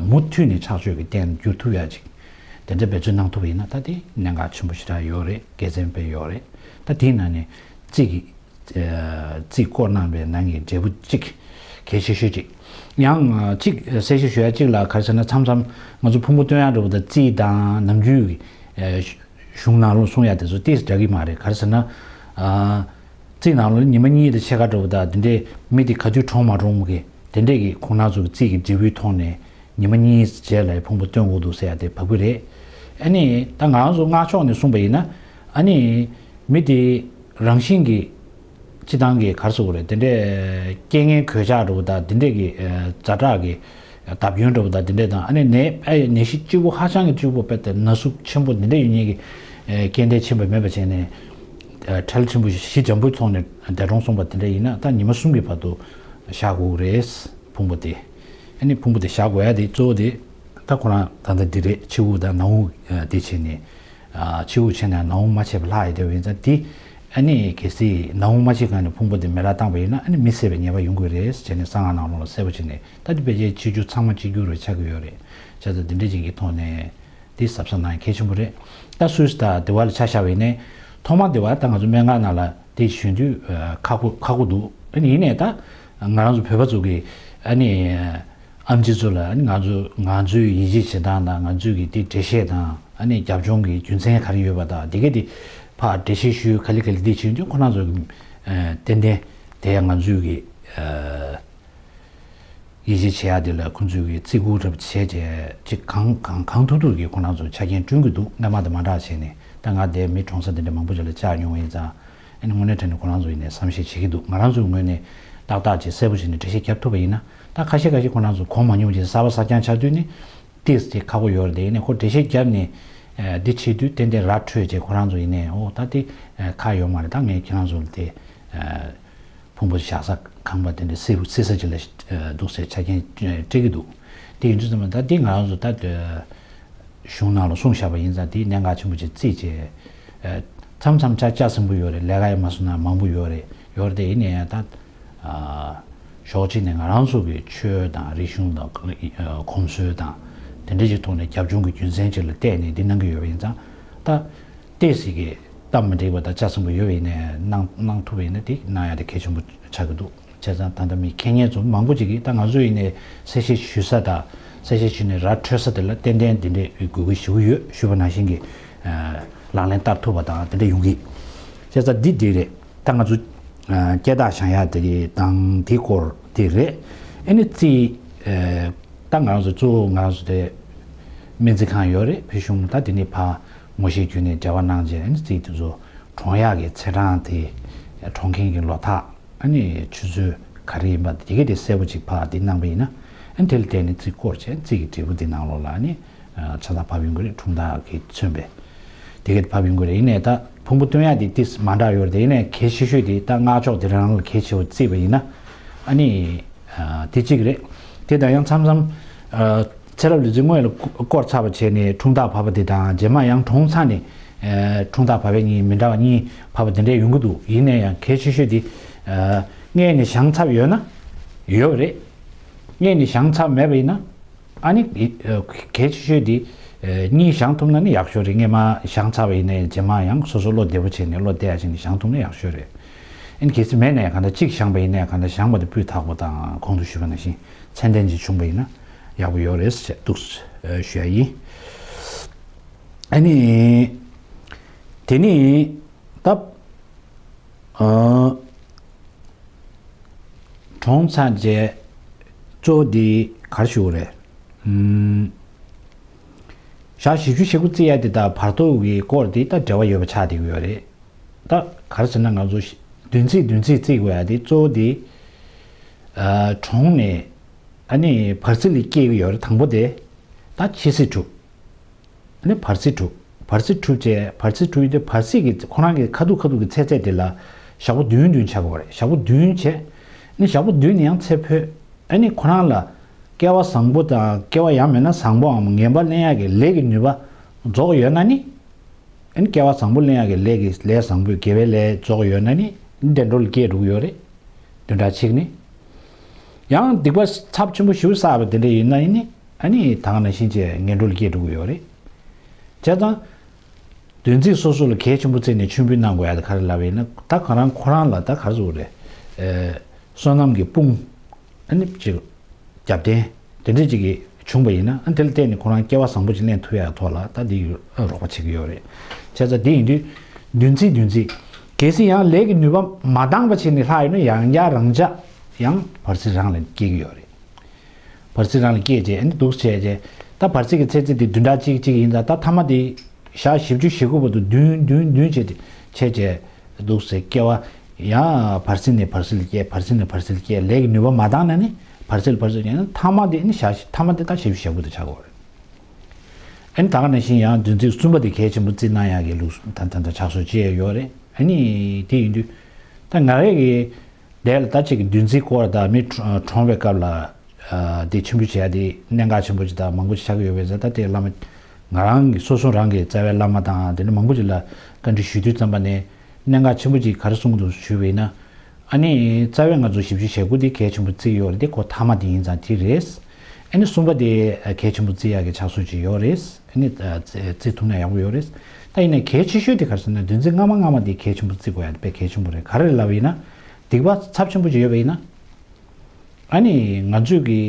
མུ་མཐུད་ནས་ཕྱག་མཆོད་ཀྱི་རྟེན་འགྱུར་ཐུབ་ཡ་ཅིག་དེ་འདྲ་འབད་བརྩོན་གནང་ཐུབ་པ་ཡིན་ན་ད་དེ་གནད་འགག་ཆེན་པོ་ཞེ་དྲག་ཡོད་རེད། དགེ་མཚན་དཔེ་ཡོད་རེད། ད་དེའི་ནང་ནས་རྩིས་ཀྱི་རྩིས་བཀོད་གནང་བའི་ནང་གི་འབྲས་བུ་གཅིག་གལ་ཆེ་ཤོས་ཅིག་ཡང་གཅིག་གསལ་བཤད་ཞུ་ཡ་གཅིག་ལ་ག་རེ་ཟེར་ན་མཚམས་མཚམས་ང་ཚོ་ཕུང་པོ་སྟོན་ཡ་འགྲོ་བ་དང་རྩིས་དང་ནམ་རྒྱུན་གྱི་གཞུང་ནང་ལོགས་གསུང་ཡ་དེ་ཚོ་ཏོག་ཙམ་འདྲ་གི་མ་རེད། ག་རེ་ཟེར་ན། ཨ། རྩིས་ནང་ལོགས་ཉི་མ་གཉིས་དང་ཕྱེད་ཀ་འགྲོ་བ་དང་དེ་འདྲའི་མི་དེ་ག་དུས་གྲོངས་མ་གྲོངས་གི་དེ་འདྲས་ཀྱི་ཁོང་རྣམ་ཚོ་གི་རྩིས་ཀྱི་འབྲས་བུའི་ཐོག་ནས་ཉི་མ་གཉིས་རྗེས་ལ་ཕུང་པོ་སྟོན་དགོས་འདུག་ཟེར་ཡ་དེ་བབས་ཀྱི་རེད། ཨ་ནི་ད་ང་རང་ཚོ་སྔགས་ཕྱོགས་ནས་གསུངས་པ་ཡིན་ན་ཨ་ནི་མི་དེ་རང་བཞིན་གྱི་སྤྱི་བཏང་གི་ག་རེ་ཟེར་དགོས་རེད། དེ་འདྲའི་རྐྱེན་ངན་གོད་ཆག་འགྲོ་བ་དང་དེ་འདྲས་ཀྱི་ཛ་དྲག་གི་བརྡབ་སྐྱོན་འགྲོ་བ་དང་འདི་འདྲས་དང་ཨ་ནི་ནད་ཨ་ནད་གཞི་གཅིག་པོ་ཧ་ཅང་གི་གཅིག་པོ་དཔེ་དེ་ན་ཟུག་ཆེན་པོ་འདི་འདྲས་ཡོད་མཁན་གྱི་རྐྱེན་འདས་ཕྱིན་པ་མེད་པ་བྱས་ནས་ཁྲལ་ཆེན་པོ་ཞི་འཇམ་པོའི་ཐོག་ནས་འདས་གྲོངས་སོང་པ་དེ་འདྲས་ཡིན་ན་ད་ཉི་མ་གསུམ་གྱི་བར་དུ་བཞག་དགོས་ཀྱི་རེད། ཕུང་པོ་དེ་ཨ་ནི་ཕུང་པོ་དེ་བཞག་དགོས་ཡ་དེ་གཙོ་བོ་དེ་ད་ཁོ་རང་ད་ལྟ་འདི་རེད། ཕྱི་དབུགས་དང་ནང་དབུགས་དེ་བྱས་ནས། ཕྱི་དབུགས་ཆད་ནས་ནང་དབུགས་མ་ཆད་པ་ལྷག་ཡོད་དེ་བས་ཙང་དེ་ཨ་ནི་གལ་སྲིད་ནང་དབུགས་མ་ཆད་གོང་ནས་ཕུང་པོ་དེ་མེ་ལ་བཏང་པ་ཡིན་ན་ཨ་ནི་མི་བསད་པའི་ཉེས་པ་ཡོང་གི་རེད་ཟེར་ནས་གསང་སྔགས་ནང་ལོགས་ལ་གསལ་པོ་བྱས་ནས་ད་དེ་ཕལ་ཆེར་ཕྱི་རྒྱུ་ཚང་མ་གཅིག་གྱུར་རེ་ཆགས་ཀྱི་ཡོད་རེད། བྱས་ཙང་དེ་འདྲ་ཅིག་གི་ཐོག་ནས་དེ་གཟབ་གཟབ་གནང་གལ་ཆེན་པོ་རེད། ད་སུད་སི་དང་དེ་བ་ལ་ཆ་བཞག་པ་ཡིན་ནའི་ཐོག་མ་དེ་བ་ད་ང་ཚོ་སྨན་ཁང་ནང་ལ་དེ་ཞུ་དུས་ཁག་པོ་ཁག་པོ་འདུག་ཨ་ནི་ཡིན་ནའི་ད་ང་རང་ཚོ་བོད་པ་ཚོ་གི་ཨ་ནི། ཨེམ་ཆི་ཚོ་ལ་ང་ཚོ་ང་ཚོའི་ཡིད་ཆེས་བྱེད་སྟངས་དང་ང་ཚོའི་གི་དེ་འགྲེལ་བཤད་དང་ཨ་ནི་རྒྱབ་ལྗོངས་ཀྱི་རྒྱུ་མཚན་ག་རེ་ཡོད་པ་དང་དེ་ག་དེ་ཕར་འགྲེལ་བཤད་ཞུས་ག་ལེ་ག་ལེ་དེ་བྱེད་དུས་ཁོ་རང་ཚོ་གི་ཏན་ཏན་དེ་ང་ཚོའི་གི་ ཨ་ཡིད་ཆེས་བྱེད་ཡག་དེ་ལ་ཁོང་ཚོས་ཀྱི་བརྩི་བཀུར་རབ་བྱས་བྱས་ཅིག་གང་གང་གང་ཐུབ་ཐུབ་ཀྱི་ཁོ་རང་ཚོ་ཆ་རྐྱེན་བསྐྲུན་གྱི་འདུག་སྔ་མ་དང་མ་འདྲ་བྱས་ནས། ད་ང་དེ་མི་གྲོངས་ས་དེ་འདྲ་མང་པོ་ཅིག་ལ་བཅར་མྱོང་བ་ཡིན་ཙང་། ཨ་ནི་དངོས་གནས་དྲང་གནས་ཁོ་རང་ཚོ་ཡིན་ནས་བསམ་ཤེས་བྱེད་ཀྱི་འདུག་ང་རང་ཚོའི་ངོས་ནས་ཏག་ཏག་ཅིག་གསལ་པོ་བྱས་ནས་འགྲེལ་བཤད་རྒྱབ་ཐུབ་པ་ཡིན་ན། ད་ཁ་ཤས་ཁ་ཤས་ཁོ་རང་ཚོ་གོ་མ་མྱོང་ཅིག་གསར་པ་གསར་རྐྱང་ཆགས་དུས་ནི། ཏིས་དེ་ཁག་པོ་ཡོད་རེད་དེ། ཡིན་ནའི་ཁོ་འགྲེལ་བཤད་བརྒྱབ་ནས་ཨ་འདི་བྱེད་དུས་ཏན་ཏན་ར་འཕྲོད་བྱས་ཁོ་རང་ཚོ་ཡིན་ནའི་ཨོ་ད་དེ་ཨ་ཁག་ཡོད་མ་རེད། ད་ངས་ཁྱེད་རང་ཚོ་ལ་དེ་ཨ་ཕུང་པོ་བཞག་ས་ཁང་པ་དེ་འདྲ་སེ་སེ་ས་ཅིག་ལ་ཨ་འདུག་སེ་ཆ་རྐྱེན་ཨ་སྤྲད་ཀྱི་འདུག་དེ་ཡིན་དུས་ཙམ་པ་ད་དེ་ང་རང་ཚོ་ད་དེ་གཞུང་ནང་ལ་གསུངས་བཞག་པ་ཡིན་ཙང་དེ་གནད་འགག་ཆེན་པོ་ཅིག་བརྩིས་བྱས་ཨ་མཚམས་མཚམས་ཆ་ཆ་ཟིན་པོ་ཡོད་རེད། ལས་ཀ་ཡང་མ་སོང་ན་མང་པོ་ཡོད་རེད། ཡོད་རེད་དེ། ཡིན་ནའི་ཡང་ད། ཨ་ཕྱོགས་གཅིག་ནས་ང་རང་ཚོ་གི་ཆོས་དང་རིག་གཞུང་དང་ཨ་གོམས་སྲོལ་དང་དེ་འདྲ་ཞིག་ཐོག་ནས་རྒྱབ་ལྗོངས་ཀྱི་རྒྱུ་མཚན་ཅིག་ལ་བལྟས་ནས་འདི་གནང་གི་ཡོད་པ་ཡིན་ཙང་། ད་ཏོག་ཙམ་གྱི་སྟབས་མ་འགྲིག་པ་དང་ཆ་ཚང་པོ་ཡོད་པ་ཡིན་ནའི་གནང་གནང་ཐུབ་པ་ཡིན་ན་དེ་གནང་ཡ་དེ་གལ་ཆེན་པོ་ཆགས་ཀྱི་འདུག་བྱས་ཙང་ད་ལྟ་མི་མཁས་མཁན་ཚོ་མང་པོ་ཅིག་གིས་ད་ང་ཚོ་ཡིན་ནའི་གསལ་བཤད་ཞུ་ས་དང་གསལ་བཤད་ཞུས་ནས་ར་འཕྲོད་ས་དེ་ལ་ཏན་ཏན་འདི་འདྲའི་དགོས་མཁོ་ཞེ་པོ་ཡོད། ཞུས་པ་ནང་བཞིན་གྱི་ཨ་ལག་ལེན་བསྟར་ཐུབ་པ་དང་དེ་འདྲ་ཡོང་གི། བྱས་ཙང་འདི་འདི་རེད། ད་ང་ཚོ་ཨ་སྐད་གྲགས་བཞེངས་ཡག་དེ་དང་དེའི་སྐོར་དེ་རེད། ཨ་ནི་རྩིས་ཨ་ད་ང་རང་ཚོ་གཙོ་བོ་ང་རང་ཚོ་དེ་སྨན་རྩིས་ཁང་ཡོད་རེད། བོད་གཞུང་། ད་དེ་ནས་ཕར་ངོ་ཤེས་བརྒྱུད་ནས་འབྲེལ་བ་གནང་བྱས། ཨ་ནི་རྩིས་དེ་ཚོ་གྲོངས་ཡག་གི་ཚེས་གྲངས་དེ་གྲོངས་མཁན་གྱི་ལོ་རྟགས། ཨ་ནི་ཆུ་ཚོད་ག་རེ་ཡིན་པ་དེ་ག་དེ་གསལ་པོ་ཅིག་ཕར་དེ་གནང་པ་ཡིན་ན། ཨ་ནི་དེ་ལ་བརྟེན་ནས་རྩིས་སྐོར་བྱས། རྩིས་ཀྱི་འབྲས་བུ་དེ་ནང་ལོགས་ལ་ཨ་ནི་ཆ་ཚང་ཕབ་ཡོང་གི་རེད། འཁྲུངས་རྟགས་ཀྱིས་མཚོན་པའི་དེ་ག་དེ་ཕབ་ཡོང་གི་རེད། ཡིན་ནའི་ད་ཕུང་པོ་སྟོན་ཡག་དེ་ཏིས་མ་འདྲ་ཡོད་རེད་དེ། ཡིན་ནའི་གལ་ཆེ་ཤོས་དེ་ད་སྔགས་ཕྱོགས་དེ་རང་ལ་གལ་ཆེ་བ་བརྩིས་པ་ཡིན་ན། ཨ་ནི་ཨ་དེ་གཅིག་རེད། དེ་དང་ཡང་མཚམས་མཚམས་ཨ་ཚེ་རབས་ལུས་རྩལ་དངོས་ལ་སྐོར་ཚར་བ་བྱས་ནས་འཁྲུངས་རྟགས་བབས་པ་དེ་དང་། རྗེས་མ་ཡང་གྲོངས་ཚར་ནས་ཨ་འཁྲུངས་རྟགས་བབས་པའི་གཉིས་མི་འདྲ་བ་གཉིས་བབས་པ་དེ་འདྲས་ཡོང་གི་འདུག་ཡིན་ནའི་ཡང་གལ་ཆེ་ཤོས་དེ་ཨ་སྔས་ནས་བཞེངས་ཚར་ཡོད་ན་ཡོད་རེད། སྔས་ནས་བཞེངས་ཚར་མེད་པ་ཡིན་ན། ཨ་ནི་ཨ་གལ་ཆེ་ཤོས་དེ་ཨ་གཉིས་བཞེངས་ཐུབ་ན་ནི་ཡག་ཤོས་རེད། སྔས་མ་བཞེངས་ཚར་བ་ཡིན་ནའི་རྗེས་མ་ཡང་སོ་སོ་བློ་བདེ་པོ་བྱས་ནས་བློ་བདེ་ཡག་བྱས་ནས་བཞེངས་ཐུབ་ན་ཡག་ཤོས་རེད། ཨ་ནི་གལ་སྲིད་མེད་ནའི་གང་ལྟར་གཅིག་བཞེངས་པ་ཡིན་ནའི་གང་ལྟར་བཞེངས་པ་དེ་སྤུས་དག་པོ་དང་གོང་དུ་ཞུས་པ་ནང་བཞིན་ཚད་ལྡན་ཅིག་བྱུང་པ་ཡིན་ན་ཡག་པོ་ཡོད་རེད་ཅེས་འདུག་ཞུ་ཡ་ཡིན། ཨ་ནི་དེ་ནི་ད་ཨ་གྲོངས་ཚར་རྗེས་གཙོ་བོ་འདི་ག་རེ་ཞུ་དགོས་རེད། ཨུམ། ཞག་བཞི་བཅུ་ཞེ་དགུ་བརྩི་ཡ་དེ་དང་བར་དོ་གི་སྐོར་དེ་ད་འབྲེལ་བ་ཡོད་པ་ཆགས་བསྡད་ཀྱི་ཡོད་རེད། ད་ག་རེ་ཟེར་ན་ང་ཚོ་བདུན་ཚིགས་བདུན་ཚིགས་བརྩི་དགོས་ཡ་དེ་གཙོ་བོ་དེ་ཨ་གྲོངས་ནས་ཨ་ནི་བར་སྲིད་ལ་སྐྱེས་ཀྱི་ཡོད་རེད། དང་པོ་དེ་ད་འཆི་སྲིད་གྲུབ། ནི་བར་སྲིད་གྲུབ། བར་སྲིད་གྲུབ་བྱས། བར་སྲིད་གྲུབ་དེ་བར་སྲིད་ཀྱི་ཁོ་རང་གི་ཁ་ཐུག་ཁ་ཐུག་གི་ཚེ་ཚད་དེ་ལ་ཞག་པོ་བདུན་བདུན་ཆགས་དགོས་རེད། ཞག་པོ་བདུན་བྱས། ནི་ཞག་པོ་བདུན་ནས་ཡང་ཚེ་འཕོས། ཨ་ནི་ཁོ་རང་ལ་སྐལ་བ་བཟང་པོ་དང་སྐལ་བ་ཡང་མིན་ན་བཟང་པོའམ་ངན་པ་ལེན་ཡག་གི་ལས་ཀྱི་ནུས་པ་རྫོགས་ཡོད་ན་ནི། ཨ་ནི་སྐལ་བ་བཟང་པོ་ལེན་ཡག་གི་ལས་ཀྱི་ལས་བཟང་པོའི་དགེ་བའི་ལས་རྫོགས་ཡོད་ན་ནི་བདེ་འགྲོ་ལ་སྐྱེས་འགྲོ་གི་ཡོད་རེད། བདུན་ཕྲག་གཅིག་ནི། ཡང་སྡིག་པ་ཚབས་ཆེན་པོ་ཞེ་པོ་བསགས་པ་དེ་འདྲ་ཡིན་ན་ནི་ཨ་ནི་ད་ག་ནང་བཞིན་བྱས་ངན་འགྲོ་ལ་སྐྱེས་འགྲོ་གི་ཡོད་རེད། བྱས་ཙང་། བདུན་ཚིགས་སོ་སོ་ལ་གལ་ཆེན་པོ་བརྩིས་ནས་མཆོད་འབུལ་གནང་དགོས་ཡ་དེ་ག་རེ་ལབ་པ་ཡིན་ན། ད་ག་རང་ཁོ་རང་ལ་ད་ག་རེ་ཟེར་དགོས་རེད། ཨེ། བསོད་ནམས་ཀྱི་དཔུང་། ཨ་ནི་ཅིག་རྒྱབ་རྟེན། དེ་འདྲ་ཅིག་གི་བྱུང་པ་ཡིན་ན། ཨ་དེ་ལ་བརྟེན་ནས་ཁོ་རང་སྐལ་བ་བཟང་པོ་ཅིག་ལེན་ཐུབ་ཡ་ཐོག་ལ་ད་འདི་རོགས་པ་བྱེད་ཀྱི་ཡོད་རེད། བྱས་ཙང་འདི་ཡིན་དུས་བདུན་ཚིགས་བདུན་ཚིགས། གལ་སྲིད་ཡང་ལས་ཀྱི་ནུས་པ་མ་འདང་པ་བྱས་ནས་ལྷག་ཡོད་ན་ཡང་བསྐྱར་རང་འཇགས་ཡང་བར་སྲིད་རང་ལ་སྐྱེ་གི་ཡོད་རེད། བར་སྲིད་རང་ལ་སྐྱེས་རྗེས་ཨ་ནི་འདུག་བྱས་རྗེས། ད་བར་སྲིད་ཀྱི་ཚེ་ཚད་དེ་བདུན་ཕྲག་གཅིག་གཅིག་ཡིན་ཙང་། ད་མཐའ་མ་དེ་ཞག་བཞི་བཅུ་ཞེ་དགུ་བར་དུ་བདུན་བདུན་བདུན་བྱས་ཏེ་བྱས་རྗེས་འདུག་སེ་སྐྱེ་བ་ཡང་བར་སྲིད་ནས་བར་སྲིད་ལ་སྐྱེ། བར་སྲིད་ནས་བར་སྲིད་ལ་སྐྱེ། ལས་ཀྱི་ནུས་པ་མ་འདང་ན་ནི་བར་སྲིད་ལ་བར་སྲིད་སྐྱེ་ན། མཐའ་མ་དེ་ནི་ཞག་མཐའ་མ་དེ་ད་བཞི་བཅུ་ཞེ་དགུ་དེ་ཆགས་ཀྱི་ཡོད་རེད། ཨ་ནི་ད་ག་ནང་བཞིན་ཡང་བདུན་ཚིགས་གསུམ་པ་དེ་གལ་ཆེན་པོ་བརྩི་གནང་ཡག་གི་ལུགས་ད་ད་ད་ཕྱག་སྲོལ་ཅིག་ཡོད་རེད། ཨ་ནི་དེ་ཡིན་དུས་ད་ང་རང་གི་དེ་ལ་ད་ཅིག་བདུན་ཚིགས་སྐོར་དང་མི་གྲོངས་པའི་སྐབས་ལ། ཨ་དེ་མཆོད་འབུལ་བྱེད་ཡ་དེ་གནད་འགག་ཆེན་པོ་ཅིག་དང་མང་པོ་ཅིག་ཆགས་ཀྱི་ཡོད་པས་ཟེར། ད་དེ་བླ་མ་ང་རང་གི་སོ་སོ་རང་གི་རྩ་བའི་བླ་མ་དང་དེ་འདྲ་མང་པོ་ཅིག་ལ་བཀའ་འདྲི་ཞུ་དུས་ཙམ་པ་ནས་གནད་འགག་ཆེན་པོ་ཅིག་ག་རེ་གསུང་གི་འདུག་ཞུས་པ་ཡིན་ན། ཨ་ནི་རྩ་བའི་ང་ཚོ་བཞི་བཅུ་ཞེ་དགུ་དེ་གལ་ཆེན་པོ་བརྩི་ཡོད་རེད། དེ་ཁོ་མཐའ་མ་དེ་ཡིན་ཙང་དེ་རེད། ཨ་ནི་གསུམ་པ་དེ་གལ་ཆེན་པོ་བརྩི་ཡག་གི་ཕྱག་སྲོལ་ཅིག་ཡོད་རེད། ཨ་ནི་བརྩི་ཐུབ་ན་ཡག་པོ་ཡོད་རེད། ད་ཡིན་ནའི་གལ་ཆེ་ཤོས་དེ་ག་རེ་ཟེར་ན་བདུན་ཚིགས་སྔ་མ་སྔ་མ་དེ་གལ་ཆེན་པོ་བརྩི་དགོས་ཡ་དེ་དཔེ་གལ་ཆེན་པོ་རེད། ག་རེ་ལབ་པ་ཡིན་ན། སྡིག་པ་ཚབས་ཆེན་པོ་ཅིག་ཡོད་པ་ཡིན་ན། ཨ་ནི་ང་ཚོས་ཀྱི་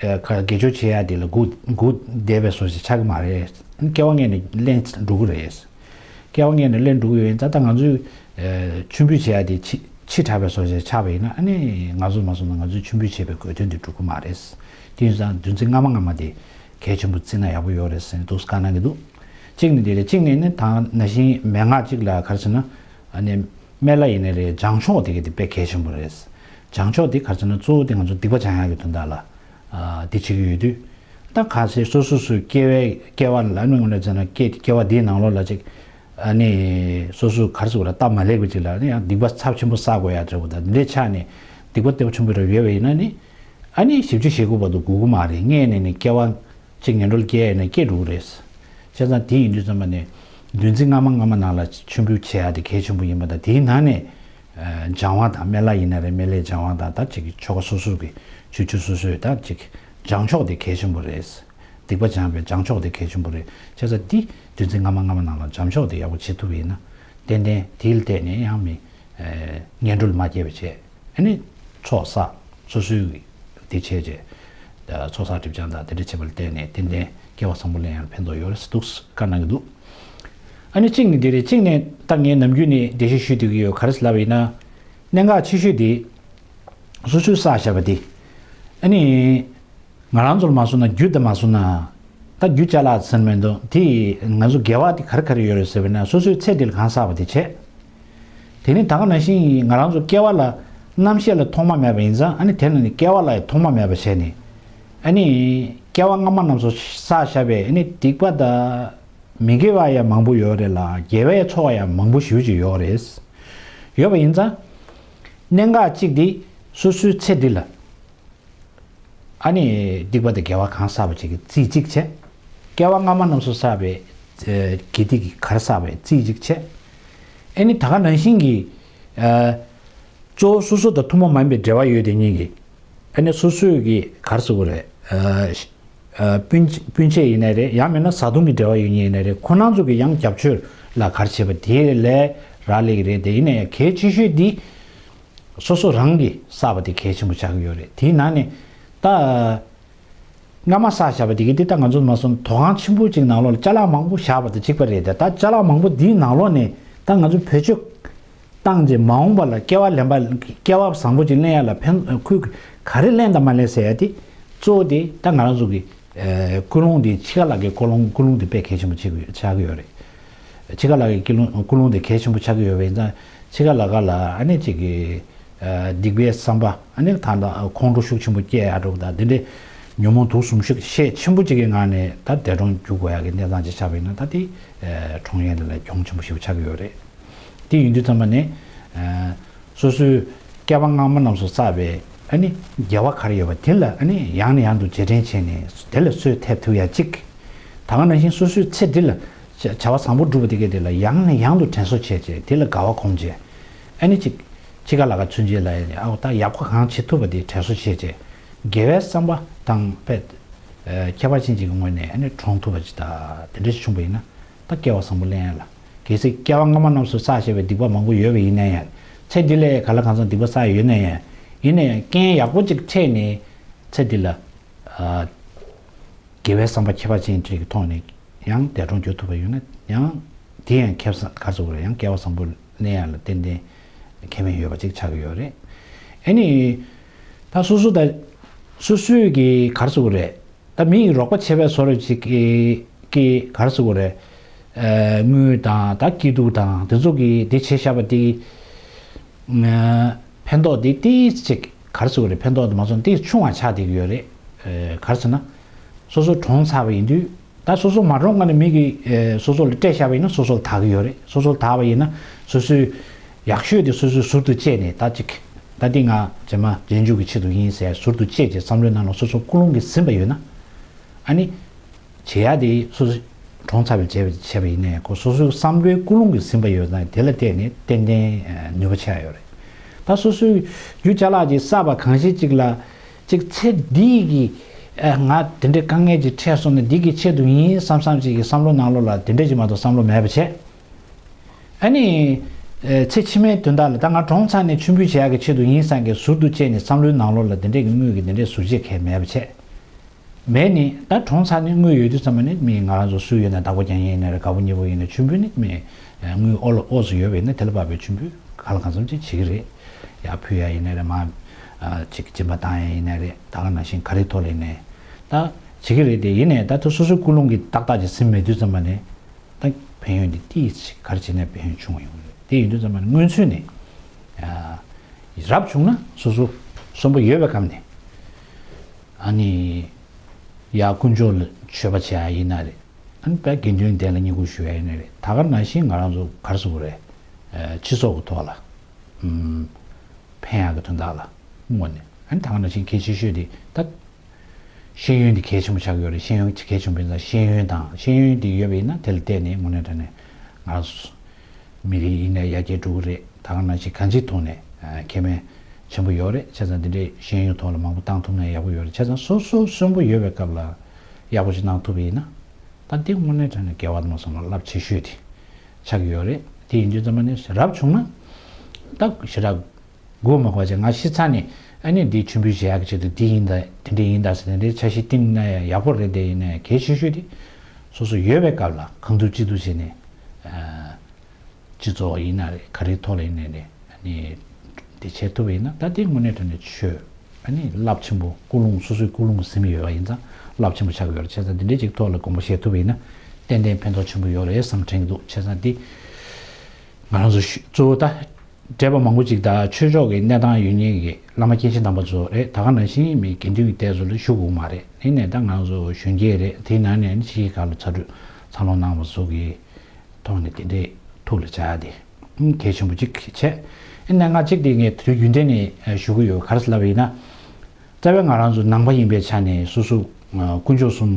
ཨ་ག་དགེ་སྦྱོར་བྱེད་ཡ་དེ་ལ་སྒུག་སྒུག་བསྡད་པའི་བཟོ་ཞིག་ཆགས་ཀྱི་མ་རེད། ཨ་ནི་སྐྱེ་བ་སྔོན་ནས་ལེན་འགྲོ་གི་རེད། སྐྱེ་བ་སྔོན་ནས་ལེན་འགྲོ་གི་ཡོད་ཡིན་ཙང་། ད་ང་ཚོས་ཨ་མཆོད་འབུལ་བྱེད་ཡ་དེ་ཕྱི་ ཕྱི་དྲགས་པའི་བཟོ་བྱས་ཆགས་པ་ཡིན་ན། ཨ་ནི་ང་ཚོ་མ་སོང་ན་ང་ཚོའི་མཆོད་འབུལ་བྱེད་པའི་དགོས་དོན་དེ་འགྲུབ་ཀྱི་མ་རེད། དེ་ཡིན་ཙང་འདུལ་འཛིན་སྔ་མ་སྔ་མ་དེ་གལ་ཆེན་པོ་བརྩི་ན་ཡག་པོ་ཡོད་རེད་ཟེར་ནས་འདུག་བཀའ་གནང་གི་འདུག་གཅིག་ནི་དེ་རེད། གཅིག་ནི་ནི་ད་ནང་བཞིན་མན་ངག་གཅིག་ལ་ག་རེ་ཟེར་ན། ཨ་ནི་སྨན་བླ་ཡིན་ནའི་རེད། སྦྱང་ཆོག་དེ་ག་དེ་དཔེ་གལ་ཆེན་པོ་རེད། སྦྱང་ཆོག་དེ་ག་རེ་ཟེར་ན་གཙོ་བོ་དེ་ང་ཚོ་སྡིག་པ་སྦྱང་ཡག་གི་དོན་དག་ལ། ཨ་དེ་བྱེད་ཀྱི་ཡོད་དུས། ད་གལ་སྲིད་སོ་སོ་སོའི་སྐྱེ་བའི་སྐྱེ་བ་ལ་ནི་ངོས་ནས་བྱས་ན་སྐྱེ་སྐྱེ་བ་འདིའི་ནང་ལོགས་ལ་ཅིག་ཨ་ནི་སོ་སོའི་ག་རེ་ཟེར་དགོས་རེད། སྟབས་མ་ལེགས་པ་ཅིག་ལ་ནི་ཡང་སྡིག་པ་ཚབས་ཆེན་པོ་བསགས་དགོས་ཡག་འདྲ་བོ་དང་འདི་འདྲའི་ཆ་ནས་སྡིག་པ་ལྟེ་བ་ཆེན་པོ་རེ་ཡོད་པ་ཡིན་ན་ནི། ཨ་ནི་བཞི་བཅུ་ཞེ་དགུ་བར་དུ་སྒུག་གི་མ་རེད། སྔས་ནས་ནི་སྐྱེ་བ་གཅིག་ངན་འགྲོར་སྐྱེ་ཡས་ནས་སྐྱེ་འགྲོ་གི་རེད། བྱས་ཙང་དེ་ཡིན་དུས་ཙམ་པ་ནས་འདུལ་འཛིན་སྔ་མ་སྔ་མ་ནང་ལ་མཆོད་འབུལ་བྱེད་ཡ་དེ་གལ་ཆེན་པོ་ཡིན་པ་དང་། དེའི་ནང་ནས་ཨ་སྦྱང་བ་དང་སྨན་བླ་ཡིན་ན་རེད། སྨན་བླའི་སྦྱང་བ་དང་། ད་ཅིག་གི་ཆོ་ག་སོ་སོ་གི་ཆོས་སྤྱོད་སོ་སོའི་ད་ཅིག་སྦྱང་ཆོག་དེ་གལ་ཆེན་པོ་རེད། སྡིག་པ་སྦྱང་བའི་སྦྱང་ཆོག་དེ་གལ་ཆེན་པོ་རེད། བྱས་ཙང་འདི་འདུལ་འཛིན་སྔ་མ་སྔ་མ་ནང་ལ་སྦྱང་ཆོག་དེ་ཡག་པོ་བྱེད་ཐུབ་པ་ཡིན་ན། ཏན་ཏན་དེ་ལ་བརྟེན་ནས་ཡང་མི་ཨ་ངན་འགྲོ་ལ་མ་སྐྱེས་པ་བྱས། ཨ་ནི་ཚོགས་བསགས། སོ་སོའི་དེ་བྱས་རྗེས་ཚོགས་བསགས་སྒྲིབ་སྦྱང་དང་དེ་འདྲ་བྱེད་པ་ལ་བརྟེན་ནས་ཏན་ཏན་སྐྱེ་བ་བཟང་པོ་ལེན་ཡང་ཕན་ཐོགས་ཡོད་རེད་ཟེར་འདུག་བཀའ་གནང་གི་འདུག་ཨ་ནི་གཅིག་ནི་དེ་རེད། གཅིག་ནི་ད་ངས་ནམ་རྒྱུན་ནས་འགྲེལ་བཤད་ཞུས་བསྡད་ཀྱི་ཡོད། ག་རེ་ཟེར་ལབ་པ་ཡིན་ན། གནད་འགག་ཆེ་ཤོས་དེ་སོ་སོས་བསགས་བཞག་པ་དེ། ཨ་ནི། ང་རང་ཚོར་མ་སོང་ན། རྒྱུ་དེ་མ་སོང་ན། ད་རྒྱུ་ཅ་ལག་ཟེར་མི་འདུག་དེ་ང་ཚོ་དགེ་བ་དེ་ག་རེ་ག་རེ་ཡོད་རེད་ཟེར་བ་ན། སོ་སོའི་ཚེ་འདི་ལ་གང་བསགས་པ་དེ་བྱས། དེ་ནི་ད་ག་ནང་བཞིན་ང་རང་ཚོ་སྐྱེ་བ་ལ་རྣམ་ཤེས་ལ་ཐོག་མ་མེད་པ་ཡིན་ཙང་། ཨ་ནི་དེ་ལ་ནི་སྐྱེ་བ་ལ་ཡང་ཐོག་མ་མེད་པ་བྱས་ནས། ཨ་ནི་སྐྱེ་བ་སྔ་མ་རྣམས་སུ་བསགས་བཞག་པའི་ཨ་ནི་སྡིག་པ་དང་མི་དགེ་བ་ཡང་མང་པོ་ཡོད་རེད་ལ། དགེ་བའི་ཚོགས་ཡང་མང་པོ་ཞེ་པོ་ཅིག་ཡོད་རེད། ཡོད་པ་ཡིན་ཙང་། གནད་འགག་གཅིག་དེ་སོ་སོའི་ཚེ་འདི་ལ། ཨ་ནི་སྡིག་པ་དང་དགེ་བ་གང་བསགས་པ་ཅིག་གི་རྩིས་གཅིག་བྱས། སྐྱེ་བ་སྔ་མ་རྣམས་སུ་བསགས་པའི་ཨ་དགེ་སྡིག་གི་ག་རེ་བསགས་པའི་རྩིས་གཅིག་བྱས། ཨ་ནི་ད་ག་ནང་བཞིན་གྱི་ཨ་གཙོ་བོ་སོ་སོ་དང་ཐུན་མོང་མ་ཡིན་པའི་འབྲེལ་བ་ཡོད་དེ་ཉིད་ཀྱི། ཨ་ནི་སོ་སོའི་གི་ག་རེ་ཟེར་དགོས་རེད། ཨ་ཨ་སྤུན་སྤུན་མཆེད་ཡིན་ནའི་རེད། ཡང་མིན་ན་བཟའ་བཏུང་གི་འབྲེལ་བ་ཡོད་མཁན་ཡིན་ནའི་རེད། ཁོ་རང་ཚོ་གི་ཡང་རྒྱབ་སྐྱོར་ལ་ག་རེ་བྱེད་པ་དེ་ལས་རག་ལས་ཀྱི་རེད། དེ་ཡིན་ན་ཡང་གལ་ཆེ་ཤོས་འདི། སོ་སོ་རང་གིས་བསགས་པ་དེ་གལ་ཆེན་པོ་ཆགས་ཀྱི་ཡོད་རེད། དེའི་ནང་ནས་ད་སྔ་མ་བསགས་བཞག་པ་དེ་གི་དེ་ད་ང་ཚོ་མ་སོང་དོ་ཁང་ཆེན་པོ་ཅིག་ནང་ལོགས་ལ་ཅ་ལག་མང་པོ་བཞག་པ་དང་གཅིག་པ་རེད། ད་ད་ཅ་ལག་མང་པོ་འདིའི་ནང་ལོགས་ནས་ད་ང་ཚོ་བེད་སྤྱོད་བཏང་རྗེས་མ་འོངས་པ་ལ་སྐྱེ་བ་ལེན་པ། སྐྱེ་བ་བཟང་པོ་ཅིག་ལེན་ཡ་ལ་ཕན། ཁོས་ག་རེ་ལེན་དང་མ་ལེན་ཟེར་ཡ་དེ་གཙོ་བོ་དེ་ད་ང་རང་ཚོ་གི་ཨ་ཀུན་སློང་དེ། འཆི་ཁ་ལག་གི་ཀུན་སློང་། ཀུན་སློང་དེ་དཔེ་གལ་ཆེན་པོ་ཆགས་ཀྱི་ཆགས་ཀྱི་ཡོད་རེད། འཆི་ཁ་ལག་གི་ཀུན་སློང་། ཀུན་སློང་དེ་གལ་ཆེན་པོ་ཆགས་ཀྱི་ཡོད་པ་ཡིན་ཙང་། འཆི་ཁ་ལག་ག་ལ་ཨ་ནི་ཅིག་གི་ཨ་སྡིག་པའི་བསམ་པ། ཨ་ནི་ད་ལྟ་ཁོང་ཁྲོ་ཤུགས་ཆེན་པོ་སྐྱེ་ཡ་འགྲོ་དང་། དེ་འདྲའི་ཉོན་མོངས་དུག་གསུམ་ཤུགས་ཆེ་ཆེན་པོ་ཅིག་གི་ངང་ནས་ད་འདས་གྲོངས་འགྱུར་དགོས་ཡ་གི་གནས་སྟངས་ཅིག་ཆགས་པ་ཡིན་ན། ད་དེ་ཨ་གྲོངས་ཡས་དེ་ལ་གྱོང་ཆེན་པོ་ཞེ་པོ་ཆགས་ཀྱི་ཡོད་རེད། དེ་ཡིན་དུས་ཙམ་པ་ནས་ཨ་སོ་སོའི་སྐྱེ་བ་སྔ་མ་རྣམས་སུ་བསགས་པའི་ཨ་ནི་དགེ་བ་ག་རེ་ཡོད་པ་དེ་ལ་ཨ་ནི་ཡང་ནས་ཡང་དུ་རྗེས་དྲན་བྱས་ནས་དེ་ལ་གསོས་ཐེབས་ཐུབ་ཡ་གཅིག་ད་ག་ནང་བཞིན་སོ་སོའི་ཚེ་འདི་ལ་བྱ་བྱ་བ་བཟང་པོ་བསྒྲུབས་པ་དེ་གས་དེ་ལ་ཡང་ནས་ཡང་དུ་དྲན་གསོ་བྱས་རྗེས། དེ་ལ་དགའ་བ་སྒོམ་རྗེས། ཨ་ནི་ཅིག་འཆི་ཁ་ལ་ག་ཚུན་ཆད་ལ་ཨའོ་ད་ཡག་པོ་གང་བྱེད་ཐུབ་པ་དེ་དྲན་གསོ་བྱས་རྗེས། དགེ་བའི་བསམ་པ་དང་དཔེ་ཨ་ཁྱད་པར་ཅན་ཅིག་གི་ངོས་ནས་ཨ་ནི་གྲོངས་ཐུབ་པ་ཅིག་དང་དེ་འདྲ་ཞིག་བྱུང་པ་ཡིན་ན། ད་སྐྱེ་བ་བཟང་པོ་ལེན་ཡ་ལ། གལ་སྲིད་སྐྱེ་བ་སྔ་མ་རྣམས་སུ་བསགས་བཞག་པའི་སྡིག་པ་མང་པོ་ཡོད་པ་ཡིན་ན་ཡང་། ཚེ་འདི་ལ་གང་ལ་གང་འཚམ་སྡིག་པ་བསགས་ཡོད་ན་ཡང་། ཡིན་ན་ཡང་རྐྱེན་ཡག་པོ་ཅིག་འཕྲད་ནས་ཚེ་འདི་ལ་ཨ་དགེ་བའི་བསམ་པ་ཁྱད་པར་ཅན་ཅིག་གི་ཐོག་ནས་ཡང་འདས་གྲོངས་གྱུར་ཐུབ་པ་ཡོད་ན་ཡང་། དེ་ཡང་ཁེ་བཟང་ག་ཚོད་རེད། ཡང་སྐྱེ་བ་བཟང་པོ་ལེན་ཡ་ལ་ཏན་ཏན་ཁེ་ཕན་ཡོད་པ་ཅིག་ཆགས་ཀྱི་ཡོད་རེད། ཨ་ནི་ད་སོ་སོ་ད་སོ་སོའི་གི་ག་རེ་ཟེར་དགོས་རེད། ད་མི་ཡི་རོགས་པ་བྱེད་པའི་བཟོ་འདྲ་ཅིག་གི་གི་ག་རེ་ཟེར་དགོས་རེད། ཨ་དངུལ་དང་ད་སྐྱིད་སྡུག་དང་དེ་ཚོ་གི་དེ་བྱས་བཞག་པ་དེ་ཨ་ཕན་ཐོགས་དེ་ཏིས་ཅིག་ག་རེ་ཟེར་དགོས་རེད། ཕན་ཐོགས་དེ་མ་སོང་ཏིས་ཆུང་བ་ཆགས་བསྡད་ཀྱི་ཡོད་རེད། ཨ་ག་རེ་ཟེར་ན། སོ་སོ་གྲོངས་ཚར་བ་ཡིན་དུས། ད་སོ་སོ་མ་གྲོངས་སྔ་ནས་མི་གིས་ཨ་སོ་སོ་ལ་སྤྲད་བཞག་པ་ཡིན་ན་སོ་སོ་ལ་དག་གི་ཡོད་རེད། སོ་སོ་ལ་དག་པ་ཡིན་ན་སོ་སོའི་ཡག་ཤོས་དེ་སོ་སོའི་ཟུར་དུ་བཅད་ནས། ད་ཅིག་ད་འདི་ང་རྗེས་མ་རྗེས་འཇུག་གི་ཆེད་དུ་ཡིན་ཟེར་ཟུར་དུ་བཅད་རྗེས་བསམ་བློའི་ནང་ལ་སོ་སོ་ཀུན་སློང་གིས་ཟིན་པ་ཡོད་ན། ཨ་ནི་བྱེད་ཡ་དེ་སོ་སོ་གྲོངས་ཚར་བའི་རྗེས་བྱས་པ་ཡིན་ནའི་ཁོ་སོ་སོའི་བསམ་བློའི་ཀུན་སློང་གིས་ཟིན་པ་ཡོད་ན། དེ་ལ་བརྟེན་ནས་ཏན་ཏན་ནུས་པ་ཆགས་ཡོད་རེད། ད་སོ་སོའི་རྒྱུ་ཅ་ལག་ཅིག་བསགས་པ་གང་ཞིག་ཅིག་ལ། ཅིག་ཚེ་འདི་གི་ཨ་ང་དེ་འདྲའི་དཀའ་ངལ་ཅིག་འཕྲད་སོང་ན་འདི་གི་ཆེད་དུ་ཡིན་བསམ་བསམ་ཅིག་གི་བསམ་བློ་ནང་ལོགས་ལ་དེ་འདྲ་ཅིག་མ་གཏོགས་བསམ་བློ་མེད་པ་བྱས། ཨ་ནི་ཨ་ཚེ་ཕྱི་མའི་དོན་དག་ལ་ད་ང་གྲོངས་ཚར་ནས་མཆོད་འབུལ་བྱེད་ཡག་གི་ཆེད་དུ་ཡིན་བསམ་གི་ཟུར་དུ་བཅད་ནས་བསམ་བློའི་ནང་ལོགས་ལ་དེ་འདྲའི་གི་དངུལ་གི་དེ་འདྲའི་ཟུར་བཅད་གང་མེད་པ་བྱས། མེད་ནི་ད་གྲོངས་ཚར་ནས་དངུལ་ཡོད་དུས་ཙམ་པ་ནི་མི་ང་རང་ཚོ་སུ་ཡོད་ན་བདག་པོ་རྒྱག་མཁན་ཡིན་ན་རེད། དགའ་པོ་ཉེ་པོ་ཡིན་ན། མཆོད་འབུལ་ནི་མི་དངུལ་ཨོ་ལ་ཨོ་ཙམ་ཡོད་པ་ཡིན་ན་དེ་ལ་དཔག་པའི་མཆོད་འབུལ་གང་ལ་གང་འཚམ་ཅིག་བྱེད་ཀྱི་རེད། ཡར་ཕུལ་ཡ་ཡིན་ནའི་རེད། མར་ཨ་ཅིག་སྦྱིན་པ་བཏང་ཡ་ཡིན་ནའི་རེད། ད་ག་ནང་བཞིན་ག་རེ་ཐོག་ལ་ཡིན་ནའི་ད་བྱེད་ཀྱི་རེད། དེ་ཡིན་ནའི་ད་ལྟ་སོ་སོའི་ཀུན་སློང་གིས་ཏག་ཏག་ཅིག་ཟིན་མེད་དུས་ཙམ་པ་ནས་ད་ཕན་ཡོན་དེ་ཏིག་ཙམ་ག་རེ་བྱས་ནའི་ཕན་ཡོན་བྱུང་བ་ཡོང་གི་རེད། དེ་ཡིན་དུས་ཙམ་པ་ནས་སྔོན་ཚུད་ནས་ཨ་རབ་བྱུང་ན་སོ་སོ་གསོན་པོ་ཡོད་པའི་སྐབས་ནས་ཨ་ནི་ཡར་དཀོན་མཆོག་ལ་མཆོད་པ་བྱེད་ཡ་ཡིན་ན་རེད། ཨ་ནི་དཔལ་དགེ་འདུན་གྱི་སྡེ་ལ་བསྙེན་བཀུར་ཞུ་ཡ་ཡིན་ན་རེད། ད་ག་ནང་བཞིན་ང་རང་ཚོ་ག་རེ་ཟེར་དགོས་རེད། ཨ་སྤྱི་ཚོགས་ཀྱི་ཐོག་ལ་ཨམ་ཕན་ཡག་གི་དོན་དག་ལ་དངོས་གནས་ཨ་ནི་ད་ག་ནང་བཞིན་གལ་ཆེ་ཤོས་དེ་ད་ཤེས་ཡོན་དེ་གལ་ཆེན་པོ་ཆགས་ཀྱི་ཡོད་རེད། ཤེས་ཡོན་གལ་ཆེན་པོ་ཡིན་ཙང་ཤེས་ཡོན་དང་ཤེས་ཡོན་དེ་ཡོད་པ་ཡིན་ན་དེ་ལ་བརྟེན་ནས་དངོས་གནས་དྲང་གནས་ང་རང་ཚོ་མི་རིགས་ཡིན་ནའི་ཡར་རྒྱས་འགྲོ་གི་རེད། ད་ག་ནང་བཞིན་གང་ཅིའི་ཐོག་ནས་ཨ་ཁེ་ཕན་ཆེན་པོ་ཡོད་རེད། བྱས་ཙང་འདི་འདྲའི་ཤེས་ཡོན་ཐོག་ལ་མང་པོ་བཏང་ཐུབ་ན་ཡག་པོ་ཡོད་རེད། བྱས་ཙང་སོ་སོ་གསོན་པོ་ཡོད་པའི་སྐབས་ལ་ཡག་པོ་ཞིག་གནང་ཐུབ་པ་ཡིན་ན་ད་འདི་དངོས་གནས་དྲང་གནས་རྒྱལ་བ་ཐོས་བསམ་སྒང་ལ་རླབས་ཆེ་ཤོས་དེ་ཆགས་ཀྱི་ཡོད་རེད། དེ་ཡིན་དུས་ཙམ་པ་ནས་རབ་བྱུང་ན་ད་ཞེ་དྲག་མགོ་མ་འཁོར་བྱས་ང་ཤི་ཚར་ནས་ཨ་ནི་འདི་མཆོད་འབུལ་བྱེད་ཡག་གི་ཆེད་དུ་འདི་ཡིན་ད་དེ་འདྲ་ཡིན་ད་ཟེར་དེ་འདྲའི་འཆར་གཞི་བཏིང་ན་ཡང་ཡག་པོ་རེད། དེ་ཡིན་ནའི་གལ་ཆེ་ཤོས་དེ་སོ་སོ་ཡོད་པའི་སྐབས་ལ་གང་ཐུབ་ཅི་ཐུབ་བྱས་ནས་ཨ། སྤྱི་ཚོགས་ཡིན་ན་རེད། ག་རེའི་ཐོག་ལ་ཡིན་ནའི་རེད། ཨ་ནི་དེ་བྱེད་ཐུབ་པ་ཡིན་ན་ད་དེ་དངོས་གནས་དྲང་གནས་ཆོས་ཨ་ནི་རླབས་ཆེན་པོ་ཀུན་སློང་སོ་སོའི་ཀུན་སློང་ཟིན་ཡོད་པ་ཡིན་ཙང་རླབས་ཆེན་པོ་ཆགས་ཀྱི་ཡོད་རེད། བྱས་ཙང་འདི་འདྲའི་ཅིག་ཐོག་ལ་དགོངས་པ་བཞེས་ཐུབ་པ་ཡིན་ན་ཏན་ཏན་ཕན་ཐོགས་ཆེན་པོ་ཡོད་རེད་བསམ་དྲན་གྱི་འདུག་བྱས་ཙང་འདི་ང་རང་ཚོ་གཙོ་བོ་ད་བགྲེས་པ་མང་པོ་ཅིག་ད་ཆོས་ཕྱོགས་ཀྱི་གནས་སྟངས་ཡོད་མཁན་གྱི་བླ་མ་སྐྱེས་ཆེན་དམ་པ་ཚོ་རེད། ད་ག་ནང་བཞིན་མི་དགེ་འདུན་གྱི་སྡེ་ཚོ་ལ་ཞུགས་དགོས་མ་རེད། དེ་ནས་ད་ང་རང་ཚོ་གཞོན་སྐྱེས་རེད། དེའི་ནང་ནས་ཕྱི་རྒྱལ་ཁག་ལ་ཚ་དྲོད་འཚར་ལོངས་གནང་བ་ཚོ་གི་ཐོག་ནས་དེ་འདྲའི་ཐུགས་ལ་འཇགས་ཡ་དེ་གལ་ཆེན་པོ་གཅིག་བྱས། ཨ་ནི་ང་གཅིག་དེ་ངས་དུས་རྒྱུན་ལྡན་ནས་ཞུ་གི་ཡོད། ག་རེ་ཟེར་ལབ་པ་ཡིན་ན། རྩ་བའི་ང་རང་ཚོ་ནང་པ་ཡིན་པའི་ཆ་ནས་སོ་སོ་དཀོན་མཆོག་གསུམ་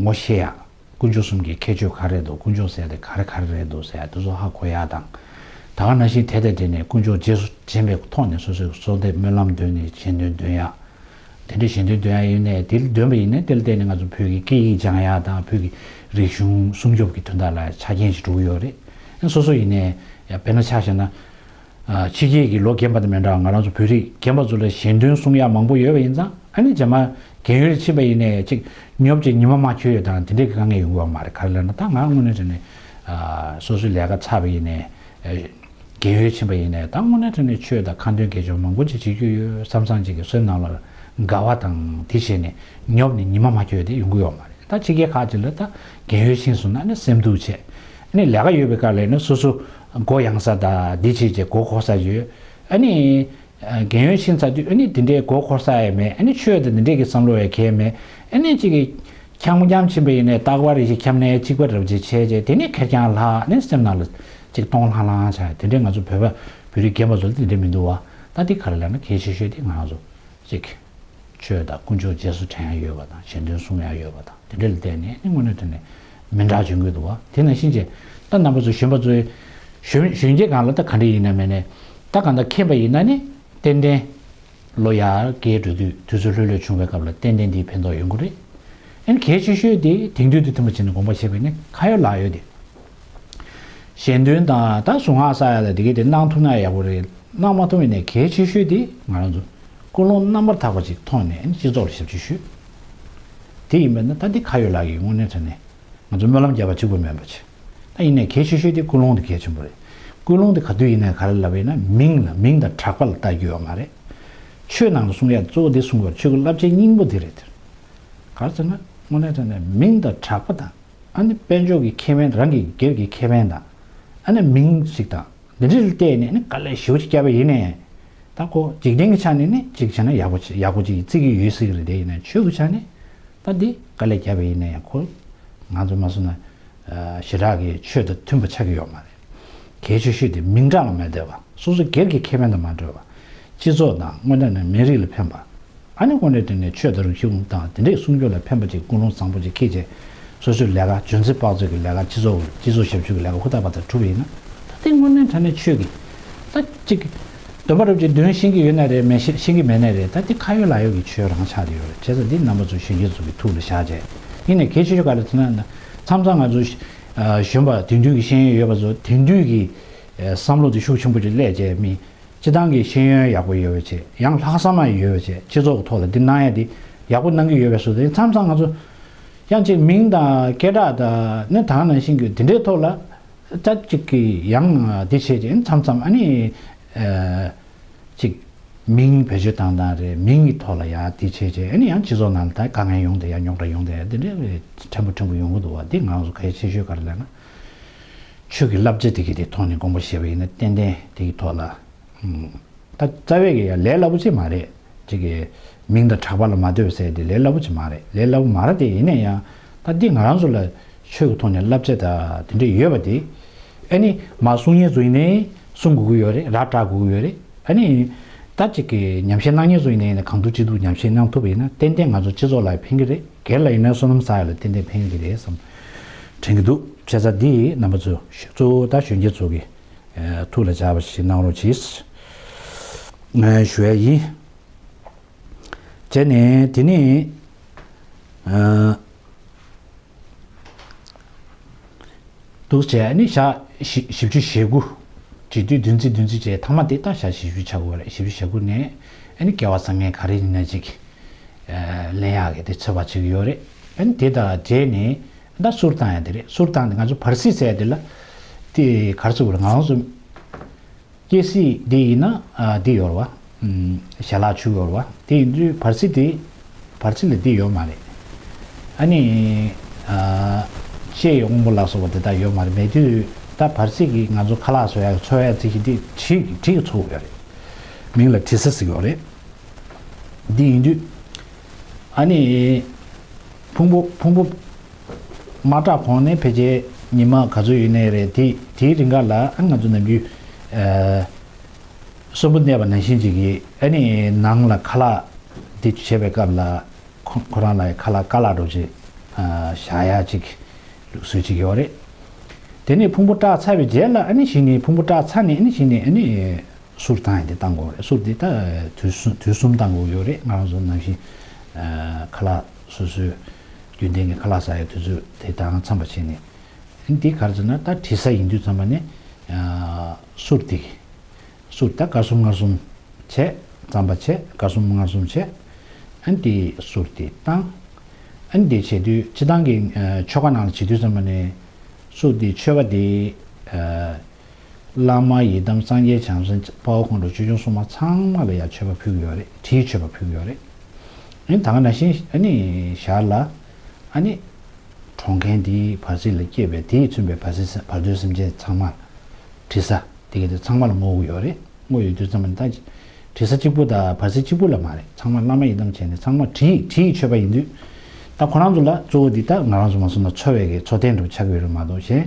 ངོ་ཤེས་ཡ། དཀོན་མཆོག་གསུམ་གྱི་ཁྱད་ཆོས་ག་རེ་འདུག་དཀོན་མཆོག་ཟེར་ཡ་དེ་ག་རེ་ག་རེ་རེད་འདུག་ཟེར་ཡ་དེ་ཚོ་ཧ་གོ་ཡ་དང་། ད་ག་ནང་བཞིན་དེ་དང་འབྲེལ་ནས་དཀོན་མཆོག་རྗེས་སུ་དྲན་པའི་ཐོག་ནས་སོ་སོའི་གསོལ་འདེབས་སྨོན་ལམ་འདོན་ནས་ཞལ་འདོན་འདོན་ཡ། དེ་འདྲའི་ཞལ་འདོན་འདོན་ཡ་ཡིན་ནའི་དེ་འདོན་པ་ཡིན་ནའི་དེ་ལ་བརྟེན་ནས་ང་ཚོ་བོད་ཀྱི་སྐད་ཡིག་སྦྱང་ཡ་དང་བོད་ཀྱི་རིག་གཞུང་སྲུང་སྐྱོབ་ཀྱི་དོན་དག་ལ་ཆ་རྐྱེན་ཞིག་འགྲོ་གི་ཡོད་རེད། ཨ་སོ་སོ་ཡིན་ནའི་ཡ་དཔེར་ན་ཆ་བཞག་ན། ཕྱི་རྒྱལ་གྱི་ལོ་རྒན་པ་དང་མི་འདྲ་བ་ང་རང་ཚོ་བོད་རིགས་རྒན་པ་ཚོ་ལ་ཞལ་འདོན་གསུང་ཡ་མང་པོ་ཡོད་པ་ཡིན་ཙང་ཨ་ནི་རྗེས་མ་རྒན་ཡོལ་ཕྱིན་པ་ཡིན་ནའི་ཅིག་ཉོབ་ཅིག་ཉི་མ་མ་འཁྱོལ་ཡ་དང་དེ་འདྲའི་དཀའ་ངལ་ཡོང་གི་ཡོད་མ་རེད། ག་རེ་ལབ་ན་ད་ང་དངོས་གནས་དྲང་གནས་སོ་སོའི་ལས་ཀ་ཚར་བ་ཡིན་ནའི། རྒན་ཡོལ་ཕྱིན་པ་ཡིན་ནའི་ད་དངོས་གནས་དྲང་གནས་ཆོས་དང་ཁ་འདོན་དགེ་སྦྱོར་མང་པོ་ཅིག་བྱེད་རྒྱུ་ཡོད་བསམ་བསམ་ཅིག་གི་སེམས་ནང་ལ་དགའ་བ་དང་དེ་བྱས་ནས་ཉོབ་ནས་ཉི་མ་མ་འཁྱོལ་དེ་ཡོང་གི་ཡོད་མ་རེད། ད་ཕྱི་རྒྱལ་ཁག་ཅིག་ལ་ད་རྒན་ཡོལ་ཕྱིན་སོང་ན་ནི་སེམས་སྡུག་བྱས། ཨ་ནི་ལས་ཀ་ཡོད་པའི་སྐབས་ལ་ནི་སོ་སོ་མགོ་ཡང་ས་དང་འདི་བྱས་བྱས་མགོ་འཁོར་ས་ཡོད། ཨ་ནི་རྒན་ཡོལ་ཕྱིན་ཚར་དུས་ཨ་ནི་དེ་འདྲའི་མགོ་འཁོར་ས་ཡང་མེད། ཨ་ནི་ཆོས་དང་དེ་འདྲའི་གི་བསམ་བློ་ཡང་གང་ཡང་མེད། ཨ་ནི་གཅིག་གི་འཁྱམ་འཁྱམ་ཕྱིན་པ་ཡིན་ནའི་རྟག་པར་རེ་ཞིག་འཁྱམ་ནས་གཅིག་པ་འདྲ་པོ་ཅིག་བྱས་རྗེས་དེ་ནས་ཁེར་རྐྱང་ལྷག་ནས་སེམས་ནང་ལ་ཅིག་སྟོང་ལྷང་ལྷང་ཆགས། དེ་འདྲའི་ང་ཚོ་བོད་པ་བོད་རིགས་རྒན་པ་ཚོ་ལ་དེ་འདྲ་མི་འདུག་བ། ད་འདི་ག་རེ་ལབ་ན་གལ་ཆེ་ཤོས་དེ་ང་ཚོ་གཅིག་ཆོས་དང་དཀོན་མཆོག་རྗེས་སུ་དྲན་ཡ་ཡོད་པ་དང་ཞལ་འདོན་གསུང་ཡ་ཡོད་པ་དང་དེ་འདྲ་ལ་བརྟེན་ནས་ནི་དངོས་གནས་དྲང་གནས་མི་འདྲ་བྱུང་གི་འདུག་བ། དེ་ནང་བཞིན་བྱས་ད་རྣམ་པ་ཚོ་གཞོན་པ་ཚོའི་གཞོན་གཞོན་སྐྱེས་སྒང་ལ་ད་ག་འདྲ་ཡིན་ན་མེད་ནས་ད་གང་ལྟར་མཁྱེན་པ་ཡིན་ན་ནི་ཏན་ཏན། ལོ་ཡར་རྒས་འགྲོ་དུས་དུས་ཚོད་ལྷོད་ལྷོད་བྱུང་བའི་སྐབས་ལ་ཏན་ཏན་འདིའི་ཕན་ཐོགས་ཡོང་གི་རེད། ཨ་ནི་གལ་ཆེ་ཤོས་དེ་དེང་དུས་དུ་མཐུན་པ་བྱས་ནས་དགོངས་པ་བཞེས་པ་ཡིན་ན་ཁ་ཡོད་ལག་ཡོད་དེ། ཞལ་འདོན་དང་ད་གཟུངས་སྔགས་བསགས་ཡ་ལ་དེ་གས་དེ་གནང་ཐུབ་ན་ཡག་པོ་རེད། གནང་མ་ཐུབ་པ་ཡིན་ན་གལ་ཆེ་ཤོས་དེ་ང་རང་ཚོ་ཀུན་སློང་རྣམ་པར་དག་པ་ཅིག་མཐོང་ནས་ཨ་ནི་སྤྱི་ཚོགས་ལ་ཞབས་ཕྱི་ཞུས། དེ་ཡིན་པས་ན་ད་འདི་ཁ་ཡོད་ལག་ཡོད་དངོས་གནས་དྲང་གནས་ང་ཚོ་སྨོན་ལམ་རྒྱབ་པ་གཅིག་པུ་མིན་པ་བྱས། ད་ཡིན་ནའི་གལ་ཆེ་ཤོས་དེ་ཀུན་སློང་དེ་གལ་ཆེན་པོ་རེད། ཀུན་སློང་དེ་ག་དུས་ཡིན་ནའི་ག་རེ་ལབ་པ་ཡིན་ན་མིང་ལ་མིང་དང་གྲགས་པ་ལ་ལྟ་རྒྱུ་ཡོད་མ་རེད། ཆོས་ནང་ལ་གསུང་ཡ་གཙོ་བོ་དེ་གསུང་དགོས་རེད། ཆོས་ཀྱི་བསླབ་བྱའི་སྙིང་པོ་དེ་རེད་དེ། ག་རེ་ཟེར་ན་དངོས་གནས་དྲང་གནས་མིང་དང་གྲགས་པ་དང་ཨ་ནི་དཔལ་འབྱོར་གྱི་ཁེ་ཕན་རང་གི་སྒེར་གྱི་ཁེ་ཕན་དང་ཨ་ནི་མིང་ཞིག་དང་འདི་འདྲ་ལ་བལྟས་ནས་ཨ་ནི་དཀའ་ལས་ཞེ་པོ་ཅིག་བརྒྱབ་པ་ཡིན་ནའི་ད་ཁོ་འཇིག་རྟེན་གྱི་ཆ་ནས་ནི་གཅིག་བྱས་ན་ཡག་པོ་ཡག་པོ་ཅིག་བརྩི་གི་ཡོད་སྲིད་ཀྱི་རེད། དེ་ཡིན་ན་ཆོས་ཀྱི་ཆ་ནས་ད་འདི་དཀའ་ལས་བརྒྱབ་པ་ཡིན་ན་ཡང་ཁོ་ང་ཚོ་མ་སོང་ན་ཞེ་དྲག་གི་ཆོས་དང་མཐུན་པ་ཆགས་ཀྱི་ཡོད་མ་རེད། གལ་ཆེ་ཤོས་དེ་མིང་གྲགས་ལ་མ་བལྟས་པ། སོ་སོ་སྒེར་གྱི་ཁེ་ཕན་དང་མ་འབྲེལ་བ། སྤྱི་ཚོགས་དང་དངོས་གནས་ནས་མི་རིགས་ལ་ཕན་པ། ཨ་ནི་དངོས་གནས་དྲང་གནས་ཆོས་དང་རིག་གཞུང་དང་དེ་འདྲའི་སྲུང་སྐྱོབ་ལ་ཕན་པ་ཅིག་ཀུན་སློང་བཟང་པོ་ཅིག་འཁྱེར་བྱས། སོ་སོའི་ལས་ཀ་འཇོན་ཚེ་དཔག་ཚོད་ཀྱི་ལས་ཀ་སྤྱི་ཚོགས་སྤྱི་ཚོགས་ཞབས་ཞུ་གི་ལས་ཀ་ཧུར་ཐག་པ་ཐག་གྲུབ་ཡིན་ན། ད་དེ་དངོས་གནས་དྲང་གནས་ཆོས་ཀྱི་ད་ཅིག་འདོན་པ་རབ་ཅིག་འདོན་ཤེས་ཀྱི་ཡོད་ན་རེད། མེད་ཤེས་ཤེས་ཀྱི་མེད་ན་རེད། ད་དེ་ཁ་ཡོད་ལག་ཡོད་ཀྱི་ཆོས་རང་ཆགས་བསྡད་ཡོད་རེད། བྱས་ཙང་འདི་རྣམ་པ་ཚོ་གཞོན་སྐྱེས་ཚོ་གི་ཐུགས་ལ་བཞག་བྱས། ཡིན་ནའི་གལ་ཆེ་ཤོས་ག་རེ་ཟེར་ན་མཚམས་མཚམས་ང་ཚོ་གཞོན་པ་དེང་དུས་ཀྱི་ཤེས་ཡོན་ཡོད་པ་ཚོ་དེང་དུས་ཀྱི་བསམ་བློ་དེ་ཤུགས་ཆེན་པོ་ཅིག་སླེབས་བྱས་མི། སྤྱི་བཏང་གི་ཤེས་ཡོན་ཡག་པོ་ཡོད་པ་བྱས། ཡང་ལྷག་བསམ་ཡང་ཡོད་པ་བྱས། སྤྱི་ཚོགས་ཀྱི་ཐོག་ལ་འདི་གནང་ཡ་འདི་ཡག་པོ་གནང་གི་ཡོད་པའི་བཟོ་དེ། མཚམས་མཚམས་ང་ཚོ་ཡང་ཅིག་མིང་དང་སྐད་གྲགས་དང་ནི་ད་ག་ནང་བཞིན་གྱི་འདི་འདྲའི་ཐོག་ལ་ཅག་ཅིག་གི་ཡང་འདི་བྱས་ཀྱི་མཚམས་མཚམས་ཨ་ནི་ ཨ་ཅིག་མིང་བེད་སྤྱོད་བཏང་སྟངས་རེད། མིང་གི་ཐོག་ལ་ཡང་དེ་བྱས་བྱས། ཨ་ནི་ཡང་སྤྱི་ཚོགས་ནང་ལ་ད་དཀའ་ངལ་ཡོང་བསྡད་ཡ། རྙོག་དྲ་ཡོང་བསྡད་ཡ་དེ་འདྲ་ཕྲན་བུ་ཕྲན་བུ་ཡོང་གི་འདུག་བ། འདི་ང་ཚོ་གལ་ཆེ་ཤོས་ག་རེ་ལབ་ན། ཆོས་ཀྱི་བསླབ་བྱ་དེ་གི་དེ་ཐོག་ནས་དགོངས་པ་བཞེས་པ་ཡིན་ན། ཏན་ཏན་དེ་གི་ཐོག་ལ། ད་རྩ་བའི་གི་ཡ་ལས་སླ་པོ་ཅིག་མ་རེད། ཅིག་གི་མིང་དང་གྲགས་པ་ལ་མ་ལྟོས་ཟེར་དེ་ལས་སླ་པོ་ཅིག་མ་རེད། ལས་སླ་པོ་མ་རེད་དེ། ཡིན་ན་ཡང་ད་འདི་ང་རང་ཚོ་ལ་ཆོས་ཀྱི་ཐོག་ནས་བསླབ་བྱ་ད་དེ་འདྲ་ཡོད་པ་དེ། ཨ་ནི་མ་གསུང་མཁན་ཚོ་ཡིན་ནའི་གསུང་དགོས་ཀྱི་ཡོད་རེད། ར་སྤྲོད་དགོས་ཀྱི་ཡོད་རེད། ཨ་ནི་ད་ཅིག་གི་ཉམས་བཞེས་གནང་མཁན་ཚོ་ཡིན་ནའི་གང་ཐུབ་ཅི་ཐུབ་ཉམས་བཞེས་གནང་ཐུབ་པ་ཡིན་ན། ཏན་ཏན་ང་ཚོ་སྤྱི་ཚོགས་ལ་ཕན་གྱི་རེད། སྒེར་ལ་ཡིན་ན་བསོད་ནམས་བསགས་ཡ་ལ་ཏན་ཏན་ཕན་གྱི་རེད་བསམ་དྲན་གྱི་འདུག་བྱས་ཙང་འདི་རྣམ་པ་ཚོ་གཙོ་བོ་ད་གཞོན་སྐྱེས་ཚོ་གི་ཐུགས་ལ་འཇགས་པ་ཞིག་གནང་རོགས་གྱིས། ངས་ཞུ་ཡ་ཡིན། བྱས་ནས་དེ་ནས་ཨ་འདུག་བྱས་ནས་ཞག་བཞི་བཞི་བཅུ་ཞེ་དགུ། བྱེད་དུས་བདུན་ཚིགས་བདུན་ཚིགས་བྱས། ཐ་མ་དེ་ད་ཞག་བཞི་བཅུ་ཆགས་ཀྱི་ཡོད་རེད། བཞི་བཅུ་ཞེ་དགུ་ནས་ཨ་ནི་སྐལ་བ་བཟང་ངན་ག་རེ་ཡིན་ན་ཅིག་ཨ་ལེན་ཡག་གི་དེ་ཚོད་དཔག་བྱེད་ཀྱི་ཡོད་རེད། ཨ་ནི་དེ་དང་འབྲེལ་ནས་ད་གསུར་བཏང་ཡ་དེ་རེད། གསུར་བཏང་དེ་ང་ཚོ་བར་སྲིད་ཟེར་ཡ་དེ་ལ་དེ་ག་རེ་ཟེར་དགོས་རེད། ང་རང་ཚོ་སྐྱེ་སྲིད་འདི་ཡིན་ན་ཨ་འདི་ཡོད་རེད་བ། ཨམ་ཞལ་ལག་མཆོད་ཡོད་རེད་བ། དེ་ཡིན་དུས་བར་སྲིད་དེ། བར་སྲིད་ལ་འདི་ཡོད་མ་རེད། ཨ་ནི་ཨ་ལྕེ་ཡི་དབང་པོ་ལ་སོགས་པ་དེ་དག་ཡོད་མ་རེད། མེད་དུས་ད་བར་སྲིད་ཀྱི་ང་ཚོ་ཁ་ལག་བཟོ་ཡ་འཚོ་ཡ་རྩི་གཞི་འདི་གྲི་གྲི་གིས་འཚོ་དགོས་ཡོད་རེད། མིང་ལ་དྲི་ཟ་ཟེར་གྱི་ཡོད་རེད། འདི་ཡིན་དུས་ཨ་ནི་ཕུང་པོ་ཕུང་པོ་མ་སྐྲག་གོང་ནས་ཕལ་ཆེར་ཉི་མ་ག་ཚོད་ཡོད་ནའི་རེད། དེ་དེའི་རིང་ག་ལ་ཨ་ང་ཚོ་ནམ་རྒྱུན་ཨ་གསོན་པོ་གནས་པ་ནང་བཞིན་ཅིག་གིས་ཨ་ནི་ནང་ལ་ཁ་ལག་འདི་བྱེད་པའི་སྐབས་ལ་ཁོ་ཁོ་རང་ལ་ཁ་ལག་དཀའ་ལས་འདྲ་ཅིག་ཨ་བཞག་ཡ་ཅིག་ལུགས་སྲོལ་ཅིག་ཡོད་རེད། དེ་ནས་ཕུང་པོ་སྐྲག་ཚར་བའི་རྗེས་ལ་ཨ་ནི་གཞི་ནས་ཕུང་པོ་སྐྲག་ཚར་ནས་ཨ་ནི་གཞི་ནས་ཨ་ནི། གསུར་བཏང་ཡ་དེ་བཏང་དགོས་རེད། གསུར་དེ་ད་དུས་གསུམ་དུས་གསུམ་བཏང་དགོས་ཡོད་རེད། ང་རང་ཚོ་ནང་བཞིན་ཨ་ཁ་ལག་སོ་སོའི་རྒྱུན་ལྡན་གྱི་ཁ་ལག་ཟ་ཡ་དུས་ཚོད་དེ་དང་འཚམས་པ་བྱས་ནས། ཨ་ནི་དེ་ག་རེ་ཟེར་ན་ད་དྲི་ཟ་ཡིན་དུས་ཙམ་པ་ནས་ཨ་གསུར་དེ་གསུར་ད་སྐར་གསུམ་མངར་གསུམ་བྱས། རྩམ་པ་བྱས། སྐར་གསུམ་མངར་གསུམ་བྱས། ཨ་ནི་དེ་གསུར་དེ་བཏང་། ཨ་ནི་དེ་བྱེད་དུས་སྤྱི་བཏང་གི་ཨ་ཆོ་ག་ནང་ལ་བྱེད་དུས་ཙམ་པ་ནས་གསུར་དེ་མཆོད་པ་དེ་ཨ། བླ་མ་ཡི་དམ་སངས་རྒྱས་བྱང་སེམས་དཔའ་བོ་མཁའ་འགྲོ་ཆོས་སྐྱོང་སྲུང་མ་ཚང་མ་ལ་ཡང་མཆོད་པ་ཕུལ་གྱི་ཡོད་རེད། དྲིའི་མཆོད་པ་ཕུལ་གྱི་ཡོད་རེད། ཨ་ནི་ད་ག་ནང་བཞིན་ཨ་ནི་ཞར་ལ་ཨ་ནི་གྲོངས་མཁན་དེའི་བར་སྲིད་ལ་སྐྱེས་པའི་དེས་མཚོན་པའི་བར་སྲིད་བར་དོའི་སེམས་ཅན་ཚང་མ་དྲི་ཟ་དེ་ག་དེ་ཚང་མ་ལ་བསྔོ་གི་ཡོད་རེད། བསྔོ་ཡོད་དུས་ཙམ་པ་ནི་ད་དྲི་ཟ་གཅིག་པུ་དང་བར་སྲིད་གཅིག་པུ་ལ་མ་རེད། ཚང་མ་བླ་མ་ཡི་དམ་བྱས་ནས་ཚང་མ་དྲི་དྲི་ཡི་མཆོད་པ་ཡིན་དུས། ད་ཁོ་རང་ཚོ་ལ་གཙོ་བོ་འདི་ད་ང་རང་ཚོ་མ་སོང་ན་འཚོ་བའི་གི་འཚོ་རྟེན་འདྲ་པོ་ཆགས་ཀྱི་ཡོད་རེད་མ་གཏོགས་གཞན།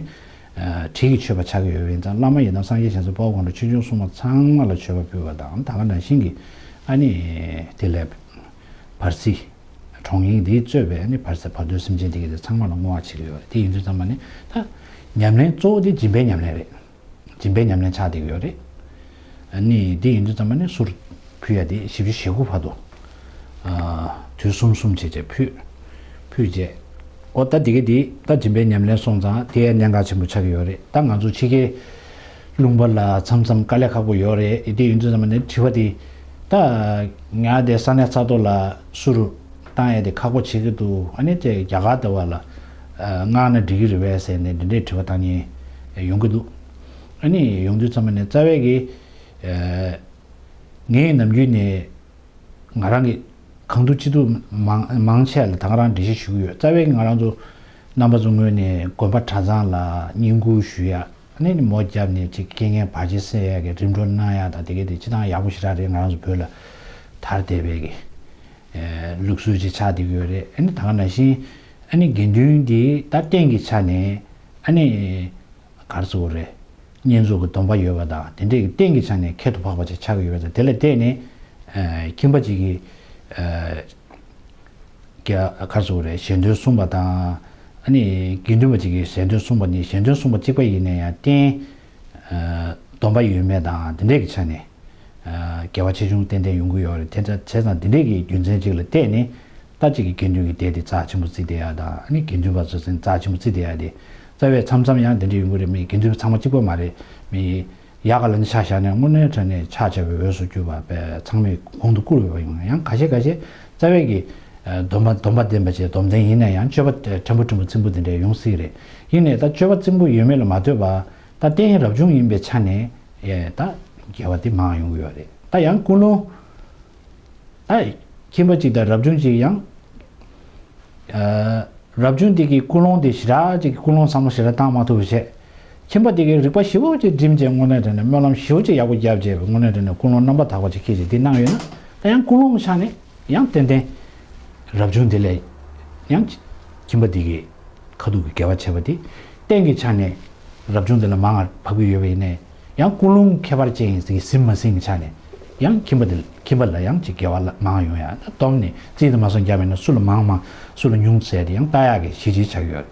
ཨ་དྲི་གི་མཆོད་པ་ཆགས་ཀྱི་ཡོད་པ་ཡིན་ཙང་། བླ་མ་ཡི་དམ་སངས་རྒྱས་བྱང་སེམས་དཔའ་བོ་མཁའ་འགྲོ་ཆོས་སྐྱོང་སྲུང་མ་ཚང་མ་ལ་མཆོད་པ་ཕུལ་བ་དང་། ད་ག་ནང་བཞིན་གྱི་ཨ་ནི་དེ་ལས་བར་སྲིད་གྲོངས་ཡིན་དེ་གཙོས་པའི་ཨ་ནི་བར་སྲིད་བར་དོའི་སེམས་ཅན་དེ་ག་དེ་ཚང་མ་ལ་བསྔོ་བ་བྱེད་ཀྱི་ཡོད་རེད། དེ་ཡིན་དུས་ཙམ་པ་ནི་ད་ཉམས་ལེན་གཙོ་བོ་དེ་སྦྱིན་པའི་ཉམས་ལེན་རེད། སྦྱིན་པའི་ཉམས་ལེན་ཆགས་བསྡད་ཀྱི་ཡོད་རེད། ཨ་ནི་དེ་ཡིན་དུས་ཙམ་པ་ནི་གསུར་ཕུལ་ཡ་དེ་བཞི་བཅུ་ཞེ་དགུ་བར་དུ་ཨ་དུས་གསུམ་གསུམ་བྱས་བྱས་ཕུལ། ཕུལ་རྗེས། ཨོ་ད་དེ་ག་དེ་ད་སྦྱིན་པའི་ཉམས་ལེན་སོང་ཙང་དེ་ཡང་གནད་འགག་ཆེན་པོ་ཆགས་ཀྱི་ཡོད་རེད། ད་ང་ཚོ་ཕྱི་རྒྱལ་ལུང་པ་ལ་མཚམས་མཚམས་དཀའ་ལས་ཁག་པོ་ཡོད་རེད། དེ་ཡིན་དུས་ཙམ་པ་ནི་དྲི་བ་དེ་ད་ང་དེ་ས་གནས་ས་ཐོག་ལ་གསུར་བཏང་ཡ་དེ་ཁག་པོ་བྱེད་ཀྱི་འདུག་ཨ་ནི་དེ་རྒྱ་གར་དེ་བ་ལ་མངགས་ན་འགྲིག་གི་རེད་པས་ཟེར་ནས་འདི་འདྲའི་དྲི་བ་བཏང་མཁན་ཡོང་གི་འདུག་ཨ་ནི་ཡོང་དུས་ཙམ་པ་ནས་རྩ་བའི་གི་ངས་ནམ་རྒྱུན་ནས་ང་རང་གི་གང་ཐུབ་ཅི་ཐུབ་མང་མང་ཆེ་ལ་ད་ག་རང་འགྲེལ་བཤད་ཞུ་གི་ཡོད། རྩ་བའི་གི་ང་རང་ཚོ་རྣམ་པ་ཚོ་ངོས་ནས་དགོན་པ་གྲྭ་ཚང་ལ་བསྙེན་བཀུར་ཞུ་ཡ། ཨ་ནི་མོ་བརྒྱབ་ནས་ཅིག་རྐྱེན་ངན་བར་ཆད་སེལ་ཡ་གི་རིམ་གྲོ་གནང་ཡ་དང་དེ་ག་དེ་སྤྱིར་བཏང་ཡག་པོ་ཞེ་དྲག་རེད། ང་རང་ཚོ་བོད་ལ་དར་བསྡད་པའི་གི་ལུགས་སྲོལ་ཅིག་ཆགས་བསྡད་ཀྱི་ཡོད་རེད། ཨ་ནི་ད་ག་ནང་བཞིན་ཨ་ནི་དགེ་འདུན་འདི་ད་རྟེན་གྱི་ཆ་ནས་ཨ་ནི་ག་རེ་ཟེར་དགོས་རེད། བསྙེན་རྫོགས་ཀྱི་སྡོམ་པ་ཡོད་པ་དང་དེ་འདྲའི་གི་རྟེན་གྱི་ཆ་ནས་ཁྱད་དུ་འཕགས་པ་ཅིག་ཆགས་ཀྱི་ཡོད་པ་དང་། དེ་ལ་བརྟེན་ནས་ཨ་ཁྱིམ་པ་ཅིག་གིས་ཨ་ག་རེ་ཟེར་དགོས་རེད། ཞལ་འདོན་གསུངས་པ་དང་། ཨ་ནི་དགེ་འདུན་པ་ཅིག་གིས་ཞལ་འདོན་གསུངས་པ་ནི་ཞལ་འདོན་གསུངས་པ་གཅིག་པ་ཡིན་ན་ཡང་རྟེན་ཨ་སྡོམ་པ་ཡོད་མེད་དང་དེ་འདྲའི་གི་ཆ་ནས་ཨ་དགེ་བ་ཆེ་ཆུང་ཏན་ཏན་ཡོང་གི་ཡོད་རེད། དེ་ཚ་བྱས་ཙང་དེ་འདྲའི་གི་རྒྱུ་མཚན་ཅིག་ལ་བརྟེན་ནས་ད་ཅིག་གི་དགེ་འདུན་གྱི་སྡེ་དེ་རྩ་ཆེན་པོ་བརྩིས་བསྡད་ཡ་དང་། ཨ་ནི་དགེ་འདུན་པ་ཚོ་ཚན་རྩ་ཆེན་པོ་བརྩིས་བསྡད་ཡ་དེ་རྩ་བའི་མཚམས་མཚམས་ཡང་དེ་འདྲ་ཡོང་གི་རེད། མི་དགེ་འདུན་པ་ཚང་མ་གཅིག་པ་མ་རེད། མི་ཡག་ག་ལ་ནི་ཆ་བཞག་ནས་དངོས་གནས་དྲང་གནས་ཕྱག་བྱ་བའི་འོས་སུ་གྱུར་པ་པས་ཚང་མས་གོང་དུ་བཀུར་འོས་པ་ཡོང་། ཡང་ཁ་ཤས་ཁ་ཤས་རྩ་བའི་གི་ཨ་སྡོམ་པ་སྡོམ་པ་ལྡན་པ་བྱས་སྡོམ་ལྡན་ཡིན་ན་ཡང་སྤྱོད་པ་ཕྲན་བུ་ཕྲན་བུ་རྩིང་པོ་དེ་འདྲ་ཡོང་སྲིད་རེད། ཡིན་ནའི་ད་སྤྱོད་པ་རྩིང་པོ་ཡོད་མེད་ལ་མ་ལྟོས་པར་ད་རྟེན་རབ་བྱུང་ཡིན་པའི་ཆ་ནས་ཨེ་ད་ དགེ་བ་དེ་མང་ཡོང་གི་ཡོད་རེད། ད་ཡང་ཀུན་སློང་། ད་ཁྱིམ་པ་གཅིག་དང་རབ་བྱུང་གཅིག་ཡང་། ཨ། རབ་བྱུང་དེ་གི་ཀུན་སློང་དེ་ཞེ་དྲག་ཅིག་གི་ཀུན་སློང་བསམ་བློ་ཞེ་དྲག་བཏང་མ་ཐུབ་པ་བྱས། ཁྱིམ་པ་དེ་གི་རིག་པ་ཞེ་པོ་ཅིག་བསྒྲིམས་བྱས་དངོས་གནས་དྲང་གནས་སྨོན་ལམ་ཞེ་པོ་ཅིག་ཡག་པོ་བརྒྱབ་བྱས་དངོས་གནས་དྲང་གནས་ཀུན་སློང་རྣམ་པར་དག་པ་ཅིག་ཁྱེད་ཀྱིས་དེ་གནང་ཡོད་ན། ད་ཡང་ཀུན་སློང་ཆ་ནས་ཡང་ཏན་ཏན་རབ་བྱུང་དེ་ལས་ཡང་ཁྱིམ་པ་དེ་གི་ཁ་ཐུག་གི་དགེ་བ་བྱས་པ་དེ་གཏན་གྱི་ཆ་ནས་རབ་བྱུང་དེ་ལ་མང་བ་བབས་ཀྱི་ཡོད་པ་ཡིན་ནའི། ཡང་ཀུན་སློང་ཁྱད་པར་ཅན་ཡིན་ཟེར་གྱི་ཟིན་མ་ཟིན་གྱི་ཆ་ནས་ཡང་ཁྱིམ་པ་དེ་ཁྱིམ་པ་ལ་ཡང་ཅིག་དགེ་བ་ལ་མང་ཡོང་ཡ། ད་སྡོམ་ནས་རྩིས་དེ་མ་སོང་རྒྱབ་ཡིན་ན་སུ་ལ་མང་མང་སུ་ལ་ཉུང་ཟེར་དེ་ཡང་ལྟ་ཡག་གི་གཞི་གཅིག་ཆགས་ཡོད།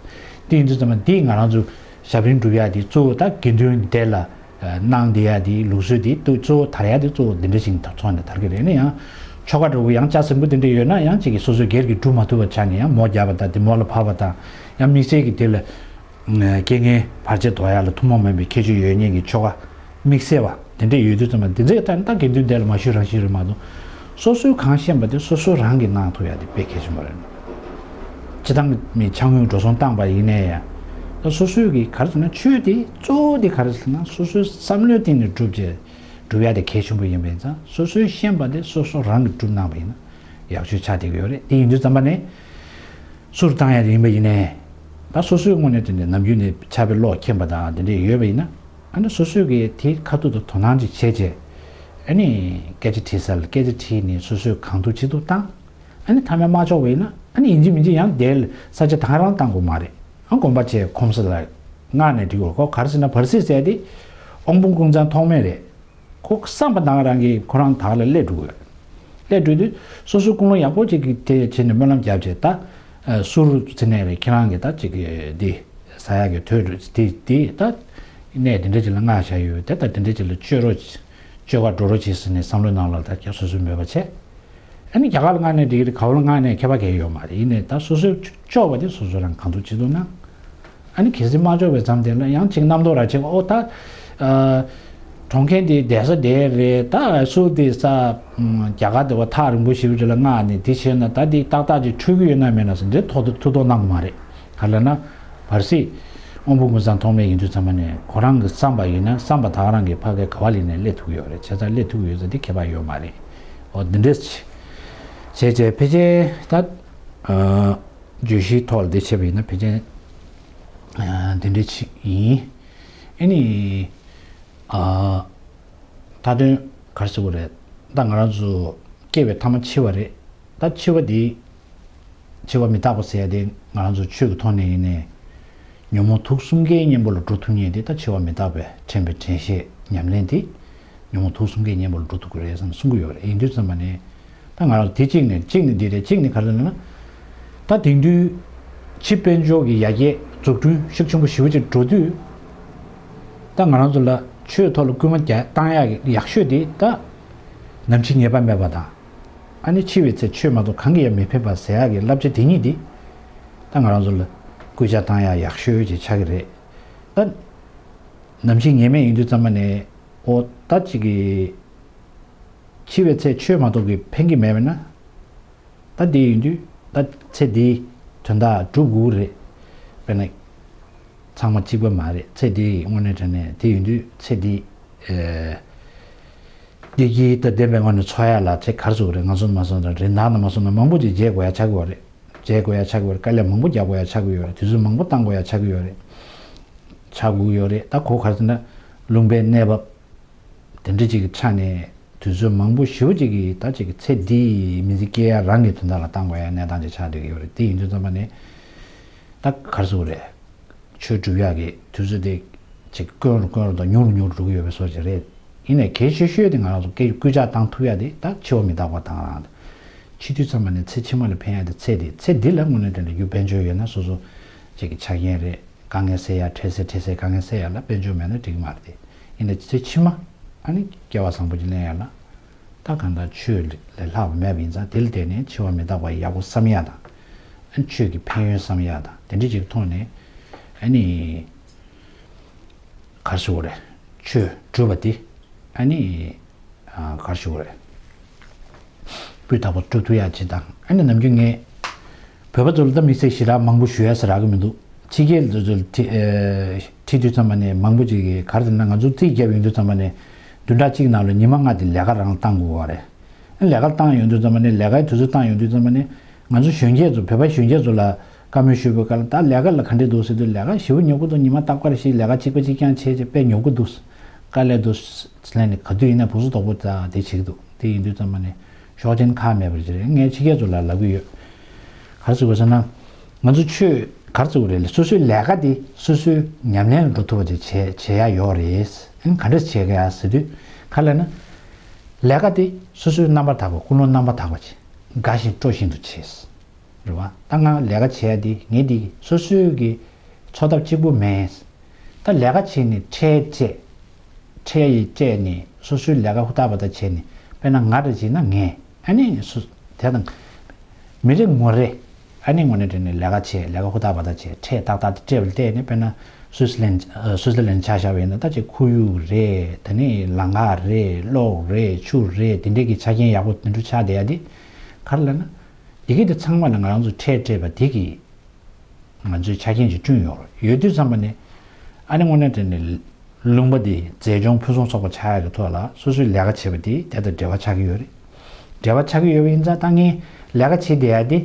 དེ་ཡིན་དུས་ཙམ་པ་འདི་ང་རང་ཚོ་ཞབས་རིམ་སྒྲུབ་ཡ་དེ་གཙོ་བོ་ད་དགེ་འདུན་སྡེ་ལ་གནང་བསྡད་ཡ་དེ་ལུགས་སྲོལ་དེ་གཙོ་བོ་དར་ཡ་དེ་གཙོ་བོ་འདི་འདྲ་ཞིག་ཐོག་ནས་དར་གྱི་རེད། ནས་ཡང་ཆོ་ག་འདྲ་བོ་ཡང་ལྕགས་སྲིན་པོ་དེ་འདྲ་ཡོད་ན་ཡང་གཅིག་གིས་སོ་སོའི་སྒེར་གྱི་སྒྲུབ་མ་ཐུབ་པ་ཆ་ནས་ཡང་མོ་རྒྱབ་པ་དང་དེ་མོ་ལ་ཕབ་པ་དང་ཡང་དམིགས་བསལ་གྱི་དེ་ལ། རྐྱེན་ངན་བར་ཆད་ཟློག་ཡ་ལ་ཐུན་མོང་མིན་པའི་ཁྱད་ཆོས་ཡོད་མཁན་གྱི་ཆོ་ག་དམིགས་བསལ་བ་དེ་འདྲ་ཡོད་དུས་ཙམ་པ་འདི་ཚོའི་ཐད་ནས་ད་དགེ་འདུན་སྡེ་ལ་མ་ཞུས་རང་ཞུས་རེད་མ་གཏོགས། སོ་སོའི་གང་ཤེས་པ་དེ་སོ་སོ་རང་གིས་གནང་ཐུབ་ཡ་དེ་དཔེ་གལ་ཆེན་པོ་རེད། སྤྱི་བཏང་གི་མི་ཕྱག་དངུལ་འགྲོ་སོང་བཏང་པ་ཡིན་ནའི་ཡང་། ད་སོ་སོའི་གི་ག་རེ་ཟེར་ན་ཆོས་དེ་གཙོ་བོ་དེ་ག་རེ་ཟེར་ན་སོ་སོའི་བསམ་བློའི་སྟེང་ནས་སྒྲུབ་བྱས་སྒྲུབ་ཡ་དེ་གལ་ཆེན་པོ་ཡིན་པ་ཡིན་ཙང་། སོ་སོའི་ཤེས་པ་དེ་སོ་སོ་རང་གིས་སྒྲུབ་གནང་པ་ཡིན་ན་ཡག་ཤོས་ཆགས་བསྡད་ཀྱི་ཡོད་རེད། དེ་ཡིན་དུས་ཙམ་པ་ནས། གསུར་བཏང་ཡ་དེ་ཡིན་པ་ཡིན་ནའི། ད་སོ་སོའི་ངོས་ནས་དེ་འདྲའི་ནམ་རྒྱུན་ནས་ཕྱག་དཔེ་ཀློག་མཁྱེན་པ་དང་དེ་འདྲས་ཡོད་པ་ཡིན་ན། ཨ་ནི་སོ་སོས་ཀྱི་དེ་ཁ་ཐུག་ཏུ་དོ་སྣང་ཅིག་བྱས་བྱས། ཨ་ནི་སྐད་ཆ་དྲིས་ས་ལ་སྐད་ཆ་དྲིས་ནས་སོ་སོས་གང་ཐུབ་ཅི་ཐུབ་བཏང་། ཨ་ནི་མཐའ་མ་མ་ལྕོགས་པ་ཡིན་ན་ཨ་ནི་ཡིན་གཅིག་མིན་གཅིག་ཡང་དེ་ས་ཆ་ད་ག་རང་བཏང་དགོས་མ་རེད། ཨ་དགོན་པ་བཅས་གོམས་ས་ལ་མངགས་ནས་འགྲིག་གོ། ཁོ་ག་རེ་ཟེར་ན་བར་སྲིད་ཟེར་དེ་དབང་པོ་ཀུན་བཟང་ཐོགས་མེད་རེད། ཁོ་བསམ་པ་དང་རང་གིས་ཁོ་རང་དག་ལ་སླེབས་འགྲོ་གི་ཡོད། སླེབས་འགྲོ་དུས་སོ་སོའི་ཀུན་སློང་ཡག་པོ་ཅིག་གི་དེ་བྱས་ནས་སྨོན་ལམ་བརྒྱབ་བྱས། ད་ཨ་གསུར་ཟེར་ནས་རེད། ཁྱེད་རང་གིས་ད་ཅིག་གི་འདི་ཟ་ཡག་གི་དོད་འདི་འདི་ད་གནས་དེ་འདྲ་ཅིག་ལ་མངགས་བཞག་ཡོད། དེ་ད་དེ་འདྲ་ཅིག་ལ་བཅོས་རོགས་བཅོས་ག་འགྲོ་རོགས་བྱེད་ཟེར་ནས་བསམ་བློའི་ནང་ལ་ད་ཀྱང་སོ་སོའི་མོས་པ་བྱས། ཨ་ནི་རྒྱ་གར་ལ་མངགས་ནས་འགྲིག་གི་རེད། ག་བ་ལ་མངགས་ནས་ཁྱད་པར་གང་ཡང་ཡོད་མ་རེད། ཡིན་ནའི་ད་སོ་སོའི་ལྕོགས་པ་དེ་སོ་སོ་རང་གང་ཐུབ་ཅི་ཐུབ་གནང་། ཨ་ནི་གལ་སྲིད་མ་ལྕོགས་པའི་མཚམས་དེ་ལ་ཡང་ཅིག་རྣམ་རྟོག་ར་བྱེད་པ། ཨོ་ད། ཨ། གྲོངས་མཁན་དེ་བསྡད་ས་དེ་རེད། ད་སུ་དེ་ས། རྒྱ་གར་དེ་བ་ཐག་རིང་པོ་ཞེ་པོ་ཅིག་ལ་མངགས་ནས་དེ་བྱས་ན་ད་དེ་ཏག་ཏག་ཅིག་འཕྲོད་ཀྱི་ཡོད་ན་མེད་ན་ཟེར་འདི་ཐོག་ཏུ་ཐུགས་དོགས་གནང་གི་མ་རེད། ག་ལ་ན། བར་སྲིད། དབང་པོ་ཀུན་བཟང་ཐོགས་མེད་ཡིན་དུས་ཙམ་པ་ནས་ཁོ་རང་གི་བསམ་པ་ཡིན་ན་བསམ་པ་དག་རང་གི་ཕ་གའི་ག་བ་ལི་ནས་སླེབས་ཐུབ་ཀྱི་ཡོད་རེད། བྱས་ཙང་སླེབས་ཐུབ་ཀྱི་ཡོད་ཙང་དེ་ཁྱད་པར་ཡོད་མ་རེད། འོ་འདི་འདྲས་བྱས་བྱས་ཕལ་ཆེར་ད། བརྗོད་གཞིའི་ཐོག་ལ་འདི་བྱས་པ་ཡིན་ན་ཕལ་ཆེར། འདི་འདྲས་ཅིག་ཡིན། ཨ་ནི། མཐའ་དོན་ག་རེ་ཟེར་དགོས་རེད། ད་ང་རང་ཚོ་སྐྱེ་བའི་ཐ་མ་འཆི་བ་རེད། ད་འཆི་བ་འདི། འཆི་བ་མི་རྟག་པ་ཟེར་ཡ་དེ་ང་རང་ཚོ་ཆོས་ཀྱི་ཐོག་ནས་ཡིན་ནའི། ཉོན་མོངས་དུག་གསུམ་ཀའི་གཉེན་པོ་ལ་འགྲོ་ཐུབ་མཁན་དེ་ད་འཆི་བ་མི་རྟག་པའི་དྲན་པའི་དྲན་ཤེས་ཉམས་ལེན་དེ། ཉོན་མོངས་དུག་གསུམ་ཀའི་གཉེན་པོ་ལ་འགྲོ་ཐུབ་ཀྱི་རེད་བསམ་གསུང་གི་ཡོད་རེད། ཡིན་དུས་ཙམ་པ་ནས། ད་ང་རང་ཚོ་དེ་གཅིག་ནས་གཅིག་ནས་འདི་རེད། གཅིག་ནས་ག་རེ་ལབ་ན། ད་དེང་དུས་ཕྱི་དཔལ་འབྱོར་གྱི་ཡར་རྒྱས་འཛུགས་སྐྲུན་ཤུགས་ཆེན་པོ་ཞེ་པོ་ཅིག་འགྲོ་དུས། ད་ང་རང་ཚོ་ལ་ཆོས་ཐོག་ལ་སྐུལ་མ་རྒྱག་བཏང་ཡག་གི་ཡག་ཤོས་དེ་ད། ནམ་འཆི་ངེས་པ་མེད་པ་དང་། ཨ་ནི་འཆི་བའི་ཚེ་ཆོས་མ་གཏོགས་གང་གིས་ཡང་མི་ཕན་པ་ཟེར་ཡག་གི་བསླབ་བྱ་དེ་གཉིས་དེ། ད་ང་རང་ཚོ་ལ་སྐུལ་ལྕག་བཏང་ཡག་ཡག་ཤོས་ཅིག་ཆགས་ཀྱི་རེད། ད། ནམ་འཆི་ངེས་མེད་ཡིན་དུས་ཙམ་པ་ནས། ཨོ་ད་ཅིག་གི་འཆི་བའི་ཚེ་ཆོས་མ་གཏོགས་ཀྱི་ཕན་གྱི་མེད་པས་ན། ད་དེ་ཡིན་དུས་ད་ཚེ་འདིའི་དོན་དག་སྒྲུབ་དགོས་རེད། དཔེར་ན། ཚང་མ་གཅིག་པ་མ་རེད། ཚེ་འདིའི་དངོས་གནས་དྲང་གནས་དེ་ཡིན་དུས་ཚེ་འདི། ཨེ། བདེ་སྐྱིད་དང་ལྡན་པའི་ངང་ནས་འཚོ་ཡ་ལ་ཚེ་ག་རེ་ཟེར་དགོས་རེད། ང་ཚོ་མ་སོང་ཙང་རེད། ནང་ན་མ་སོང་ན་མང་པོ་ཅིག་བརྗེད་དགོས་ཡ་ཆགས་ཀྱི་ཡོད་རེད། བརྗེད་དགོས་ཡ་ཆགས་ཀྱི་ཡོད་རེད། དཀའ་ལས་མང་པོ་རྒྱག་དགོས་ཡ་ཆགས་ཀྱི་ཡོད་རེད། དུས་ཚོད་མང་པོ་བཏང་དགོས་ཡ་ཆགས་ཀྱི་ཡོད་རེད། ཆགས་དགོས་ཀྱི་ཡོད་རེད། ད་གོ་ག་རེ་ཟེར་ན། ལུང་པའི་གནས་བབ། དེ་འདྲ་ཅིག་གི་ཆ་ནས་དུས་ཚོད་མང་པོ་ཞེ་པོ་ཅིག་གིས་ད་ཅིག་གི་ཚེ་འདིའི་མི་ཚེ་སྐྱེལ་ཡ་རང་གི་དོན་དག་ལ་བཏང་དགོས་ཡ་གནས་སྟངས་ཅིག་ཆགས་བསྡད་ཀྱི་ཡོད་རེད། དེ་ཡིན་དུས་ཙམ་པ་ནས་ད་ག་རེ་ཟེར་དགོས་རེད། ཆོས་སྒྲུབ་ཡག་གི་དུས་ཚོད་དེ་ཅིག་དཀོན་རུ་དཀོན་རུ་དང་ཉུང་རུ་ཉུང་རུ་འགྲོ་གི་ཡོད་པའི་བཟོ་ཅིག་རེད། ཡིན་ནའི་གལ་ཆེ་ཤོས་དེ་ང་རང་ཚོ་སྐད་སྐུལ་ལྕག་བཏང་ཐུབ་ཡ་དེ་ད་འཆི་བ་མི་རྟག་པ་དང་རང་། འཆི་དུས་ཙམ་པ་ནས་ཚེ་ཕྱི་མ་ལ་ཕན་ཡ་དེ་ཚེ་འདི། ཚེ་འདི་ལ་དངོས་གནས་དྲང་གནས་རྒྱུ་དཔལ་འབྱོར་ཡོད་ན་སོ་སོ་ཅིག་གི་ཆ་རྐྱེན་རེད། དཀའ་ངལ་སེལ་ཡ། འཕྲལ་སེལ་འཕྲལ་སེལ་དཀའ་ངལ་སེལ་ཡ་ལ་དཔལ་འབྱོར་མེད་ན་འགྲིག་གི་མ་རེད་དེ། ཡིན་ནའི་ཚེ་ཕྱི་མ་ཨ་ནི་སྐལ་བ་བཟང་པོ་ཅིག་ལེན་ཡ་ལ། ད་གང་ལྟར་ཆོས་ལས་ལྷག་པ་མེད་པ་ཡིན་ཙང་དེ་ལ་བརྟེན་ནས་འཆི་བ་མི་རྟག་པ་ཡག་པོ་བསམ་ཡ་དང་། ཨ་ནི་ཆོས་ཀྱི་ཕན་ཡོན་བསམ་ཡ་དང་དེ་འདྲ་ཅིག་ཐོག་ནས་ཨ་ནི། ག་རེ་ཟེར་དགོས་རེད། ཆོས་སྒྲུབ་པ་དེ་ཨ་ནི། ཨ། ག་རེ་ཟེར་དགོས་རེད། སྤུས་དག་པོ་སྒྲུབ་ཐུབ་ཡ་ཅིག་དང་། ཨ་ནི་ནམ་རྒྱུན་ངས་བོད་པ་ཚོ་ལ་ད་དམིགས་བསལ་ཞེ་དྲག་མང་པོ་ཞུ་ཡ་ཟེར་རག་གི་མི་འདུག་ཕྱི་རྒྱལ་དུ་ཚོ་ཁྲིད། ཨེ། ཁྲིད་དུས་ཙམ་པ་ནས་མང་པོ་ཅིག་གིས་ག་རེ་ཟེར་ན། ང་ཚོ་རྩིས་བརྒྱབ་ཡོང་དུས་ཙམ་པ་ནས་ བདུན་ཕྲག་གཅིག་ནང་ལ་ཉི་མ་ལྔ་དེ་ལས་ཀ་རང་བཏང་དགོས་པ་རེད། ལས་ཀ་བཏང་ཡོང་དུས་ཙམ་པ་ནས་ལས་ཀའི་དུས་ཚོད་བཏང་ཡོང་དུས་ཙམ་པ་ནས་ང་ཚོ་གཞོན་སྐྱེས་ཚོ་བོད་པ་གཞོན་སྐྱེས་ཚོ་ལ་བཀའ་མོལ་ཞུས་པའི་སྐབས་ལ་ད་ལས་ཀ་ལ་ག་འདྲས་འདུག་ཟེར་དུས་ལས་ཀ་ཞེ་པོ་ཉོབ་ཀྱི་འདུག་ཉི་མ་རྟག་པར་ཞིག་ལས་ཀ་གཅིག་པ་གཅིག་རྐྱང་བྱས་བྱས་དཔེ་ཉོབ་ཀྱི་འདུག་དཀའ་ལས་འདུག་ཟེར་ནས་ག་དུས་ཡིན་ན་བུ་གསོ་དོག་པོ་ད་དེ་བྱེད་ཀྱི་འདུག་དེ་ཡིན་དུས་ཙམ་པ་ནས་ཤོག་ཆེན་ཁག་མེད་པར་བྱེད་རེད། ངས་ཕྱི་རྒྱལ་ཚོ་ལ་ལབ་ཀྱི་ཡོད། ག་རེ་ཟེར་དགོས་ཟེར་ན། ང་ཚོ་ཆོས་ག་རེ་ཟེར་དགོས་རེད་ལ་སོ་སོའི་ལས་ཀ་དེ་སོ་སོའི་ཉམས་ལེན་ལ་འགྲོ་ཐུབ་པ་ཅིག་བྱེད་བྱེད་ཡ་ཡོད་རེད། ཨ་ནི་ག་འདྲས་བྱེད་དགོས་ཡ་ཟེར་དུས་ག་ལབ་ན། ལས་ཀ་དེ་སོ་སོའི་རྣམ་པར་དག་པ་ཀུན་སློང་རྣམ་པར་དག་པ་ཅིག་དགའ་ཞིང་སྤྲོ་བཞིན་དུ་བྱེད། རེད་བ། ད་ང་ལས་ཀ་བྱེད་ཡ་དེ་ངས་དེ་སོ་སོའི་གི་འཚོ་ཐབས་གཅིག་པུ་མེད། ད་ལས་ཀ་བྱས་ནས་ཁྲལ་བཅད། ཁྲལ་ཡི་སྤྲད་ནས་སོ་སོའི་ལས་ཀ་ཧུར་ཐག་པ་ཐག་བྱས་ནས་དཔེར་ན་ང་འདྲ་བྱས་ན་ངས་ཨ་ནི་སུ་དེ་དང་། མི་རེ་ངོ་རེ་ཨ་ནི་དངོས་གནས་དྲན་ནས་ལས་ཀ་བྱས་ལས་ཀ་ཧུར་ཐག་པ་ཐག་བྱས་ཁྲལ་ཏག་ཏག་དེ་སྤྲད་པ་ལ་བལྟས་ནས་དཔེར་ན་སུའི་སི་ལན་སུའི་སི་ལན་ཆ་བཞག་པ་ཡིན་ན་ད་ཅིག་ཁོར་ཡུག་རེད། དེ་ནས་ལམ་ཁ་རེད། གློག་རེད། ཆུ་རེད། དེ་འདྲས་ཀྱི་ཆ་རྐྱེན་ཡག་པོ་དེ་འདྲ་ཆགས་བསྡད་ཡ་དེ་ག་རེ་ལབ་ན། དེ་གི་དེ་ཚང་མ་ལ་ང་རང་ཚོས་ཁྲལ་སྤྲད་པ་དེ་གི་ང་ཚོའི་ཆ་རྐྱེན་ཅིག་བསྐྲུན་ཡོད་རེད། ཡོད་དུས་ཙམ་པ་ནས་ཨ་ནི་དངོས་གནས་དྲན་ནས་ལུང་པ་འདི་མཛེས་ལྗོངས་ཕུན་སུམ་ཚོགས་པ་ཆགས་ཡག་གི་ཐོག་ལ་སོ་སོའི་ལས་ཀ་བྱེད་པ་འདི་དེ་དང་འབྲེལ་བ་ཆགས་ཀྱི་ཡོད་རེད། འབྲེལ་བ་ཆགས་ཀྱི་ཡོད་པ་ཡིན་ཙང་ད་ངས་ལས་ཀ་བྱེད་བསྡད་ཡ་འདི་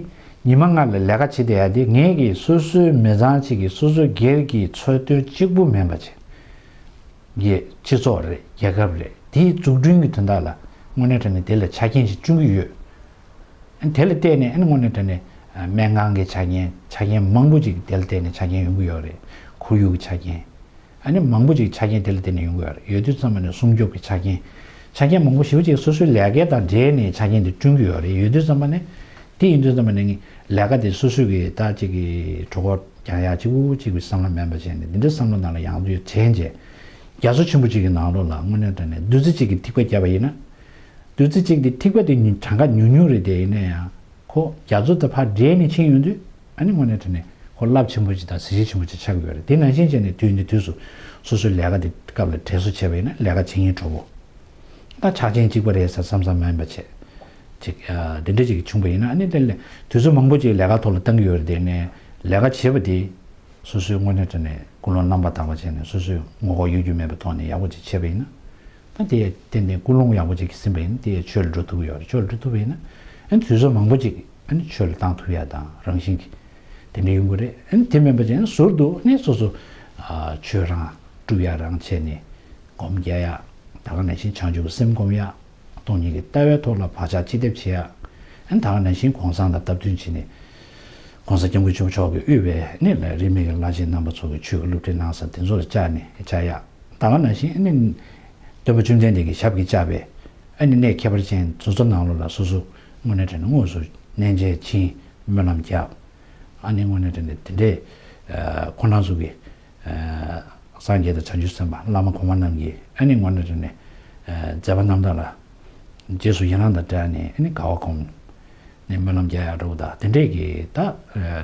ཉི་མ་ལྔ་ལ་ལས་ཀ་བྱེད་བསྡད་ཡ་འདི་ངས་ཀྱིས་སོ་སོའི་མི་ཚང་གཅིག་གིས་སོ་སོའི་སྒེར་གྱི་འཚོ་དོན་གཅིག་པུ་མིན་པ་བྱས། གི་སྤྱི་ཚོགས་རེད། རྒྱལ་ཁབ་རེད། དེའི་འཛུགས་སྐྲུན་གྱི་དོན་དག་ལ་དངོས་གནས་དྲང་གནས་དེ་ལ་ཆ་རྐྱེན་ཞིག་བསྐྲུན་གྱི་ཡོད། ཨ་ནི་དེ་ལ་བལྟས་ནས་ཨ་ནི་དངོས་གནས་དྲང་གནས་སྨན་ཁང་གི་ཆ་རྐྱེན་ཆ་རྐྱེན་མང་པོ་ཅིག་དེ་ལ་བལྟས་ནས་ཆ་རྐྱེན་ཡོང་གི་ཡོད་རེད། ཁོར་ཡུག་གི་ཆ་རྐྱེན། ཨ་ནི་མང་པོ་ཅིག་ཆ་རྐྱེན་དེ་ལ་བརྟེན་ནས་ཡོང་གི་ཡོད་རེད། ཡོད་དུས་ཙམ་པ་ནས་སྲུང་སྐྱོབ་ཀྱི་ཆ་རྐྱེན། ཆ་རྐྱེན་མང་པོ་ཞེ་པོ་ཅིག་སོ་སོའི་ལས་ཀའི་དང་འབྲེལ་ནས་ཆ་རྐྱེན་དེ་བསྐྲུན་གྱི་ཡོད་རེད། ཡོད་དུས་ཙམ་པ་ནས་དེ་ཡིན་དུས་ཙམ་པ་ནས་ངས་ལས་ཀ་དེ་སོ་སོའི་གི་ད་ཅིག་གི་གྲོད་ཁོག་རྒྱག་ཡག་གཅིག་པུ་གཅིག་པུའི་བསམ་བློ་མེད་པ་བྱས་ནས་འདི་འདྲའི་བསམ་བློ་ནང་ལ་ཡང་དུ་དྲན་བྱས། རྒྱ་མཚོ་ཆེན་པོ་གཅིག་གི་ནང་ལོགས་ལ་དངོས་གནས་དྲང་གནས་བདུད་རྩི་གཅིག་གི་ཐིགས་པ་བརྒྱབ་པ་ཡིན་ན། བདུད་རྩི་གཅིག་དེ་ཐིགས་པ་དེ་ཉུང་གྲངས་ཀ་ཉུང་ཉུང་རེད་དེ་ཡིན་ན་ཡང་། ཁོ་རྒྱ་མཚོ་དང་ཕར་འདྲེས་ནས་ཕྱིན་ཡོང་དུས་ཨ་ནི་དངོས་གནས་དྲང་གནས་ཁོ་རླབས་ཆེན་པོ་ཅིག་དང་གཟི་བརྗིད་ཆེན་པོ་ཅིག་ཆགས་ཀྱི་ཡོད་རེད། དེ་ནང་བཞིན་བྱས་ནས་དུས་ནས་དུས་སུ་སོ་སོའི་ལས་ཀ་དེ་སྐབས་ལ་དྲན་གསོ་བྱས་པ་ཡིན་ན་ལས་ཀ་བྱེད་མཁན་གྲོགས་པོ་ད་ཆགས་ཅན་གཅིག་པ་རེད་ཟེར་བསམ་བསམ་མིན་པ་བྱས་ཅིག་འདི་འདྲ་ཅིག་བྱུང་པ་ཡིན་ན་ཨ་ནི་དེ་ལས་དུས་ཚོད་མང་པོ་ཅིག་ལས་ཀ་ཐོག་ལ་བཏང་གི་ཡོད་རེད། དེ་ནས་ལས་ཀ་བྱེད་པ་དེ་སོ་སོའི་དངོས་གནས་དྲང་གནས་ཀུན་སློང་རྣམ་པར་དག་པ་བྱས་ནས་སོ་སོའི་ངོ་ལྐོག་གཡོ་སྒྱུ་མེད་པའི་ཐོག་ནས་ཡག་པོ་ཅིག་བྱས་པ་ཡིན་ན། ད་དེ་ཡང་ཏན་ཏན་ཀུན་སློང་ཡག་པོ་ཅིག་གིས་ཟིན་པ་ཡིན་ན་དེ་ཡང་ཆོས་ལ་འགྲོ་ཐུབ་ཀྱི་ཡོད་རེད། ཆོས་ལ་འགྲོ་ཐུབ་པ་ཡིན་ན་ཨ་ནི་དུས་ཚོད་མང་པོ་ཅིག་ཨ་ནི་ཆོས་ལ་བཏང་ཐུབ་ཡ་དང་རང་བཞིན་གྱིས་དེ་འདྲ་ཡོང་གི་རེད། ཨ་ནི་དེ་མིན་པ་ཅིག་ཨ་ནི་ཟུར་དུ་ཨ་ནི་སོ་སོ་ཨ་ཆོས་རང་སྒྲུབ་ཡ་རང་བྱས་ནས་སྒོམ་རྒྱག་ཡ་ད་ག་ནང་བཞིན་བྱང་ཆུབ་ཀྱི་སེམས་སྒོམ་ཡ་སྟོང་ཉིད་ཀྱི་ལྟ་བའི་ཐོག་ལ་བག་ཆགས་ཅི་ཐེབས་བྱེད་ཡ། ཨ་ནི་ད་ག་ནང་བཞིན་གོང་ས་དང་སྟབས་བསྟུན་བྱས་ནས་གོང་ས་སྐྱབས་མགོན་ཆེན་པོ་མཆོག་གིས་དབུས་པའི་ཨ་ནི་རིས་མེད་ཀྱི་བླ་ཆེན་རྣམ་པ་ཚོ་གི་ཆོས་ཀྱི་སློབ་ཁྲིད་གནང་ས་དེ་ཚོ་ལ་བཅར་ནས་བཅར་ཡ། ད་ག་ནང་བཞིན་ཨ་ནི་སྟོན་པ་བཅོམ་ལྡན་འདས་ཀྱིས་ཞབས་ཀྱིས་བཅགས་པའི་ཨ་ནི་གནས་ཁྱད་པར་ཅན་དེ་ཚོ་ནང་ལོགས་ལ་སོ་སོ་དངོས་གནས་དྲན་ནས་དངོས་སུ་གནས་མཇལ་ཕྱིན་སྨོན་ལམ་བརྒྱབ། ཨ་ནི་དངོས་གནས་དྲན་ནས་དེ་འདྲའི་ཁོང་རྣམ་ཚོ་གི་སངས་རྒྱས་དང་བྱང་ཆུབ་སེམས་དཔའ་བླ་མ་གོང་མ་རྣམས་ཀྱིས་ཨ་ནི་དངོས་གནས་དྲན་ནས་མཛད་པ་རྣམ་དག་ལ་རྗེས་སུ་ཡི་རང་དང་སྦྲགས་ནས་ཨ་ནི་དགའ་བ་སྒོམ་ནས་སྨོན་ལམ་རྒྱག་ཡག་འདྲ་བོ་དང་དེ་འདྲས་ཀྱི་ད་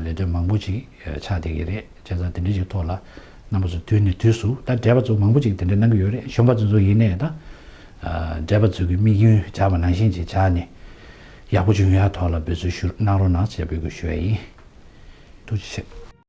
ལས་དོན་མང་པོ་ཅིག་ཆགས་བསྡད་ཀྱི་རེད། བྱས་ཙང་དེ་འདྲས་ཀྱི་ཐོག་ལ་རྣམ་པ་ཚོ་དུས་ནས་དུས་སུ་ད་བགྲེས་པ་ཚོ་མང་པོ་ཅིག་དེ་འདྲས་གནང་གི་ཡོད་རེད། གཞོན་པ་ཚོ་ཚོ་ཡིན་ནའི་ད་བགྲེས་པ་ཚོ་གི་དམིགས་ཡུལ་བྱ་བ་ནང་བཞིན་ཅིག་བྱས་ནས་ཡག་པོ་བྱུང་ཡག་ཐོག་ལ་འབད་རྩོལ་ཞུ་གནང་རོགས་གནང་ཞེས་འབོད་སྐུལ་ཞུ་ཡ་ཡིན། ཐུགས་རྗེ་ཆེ།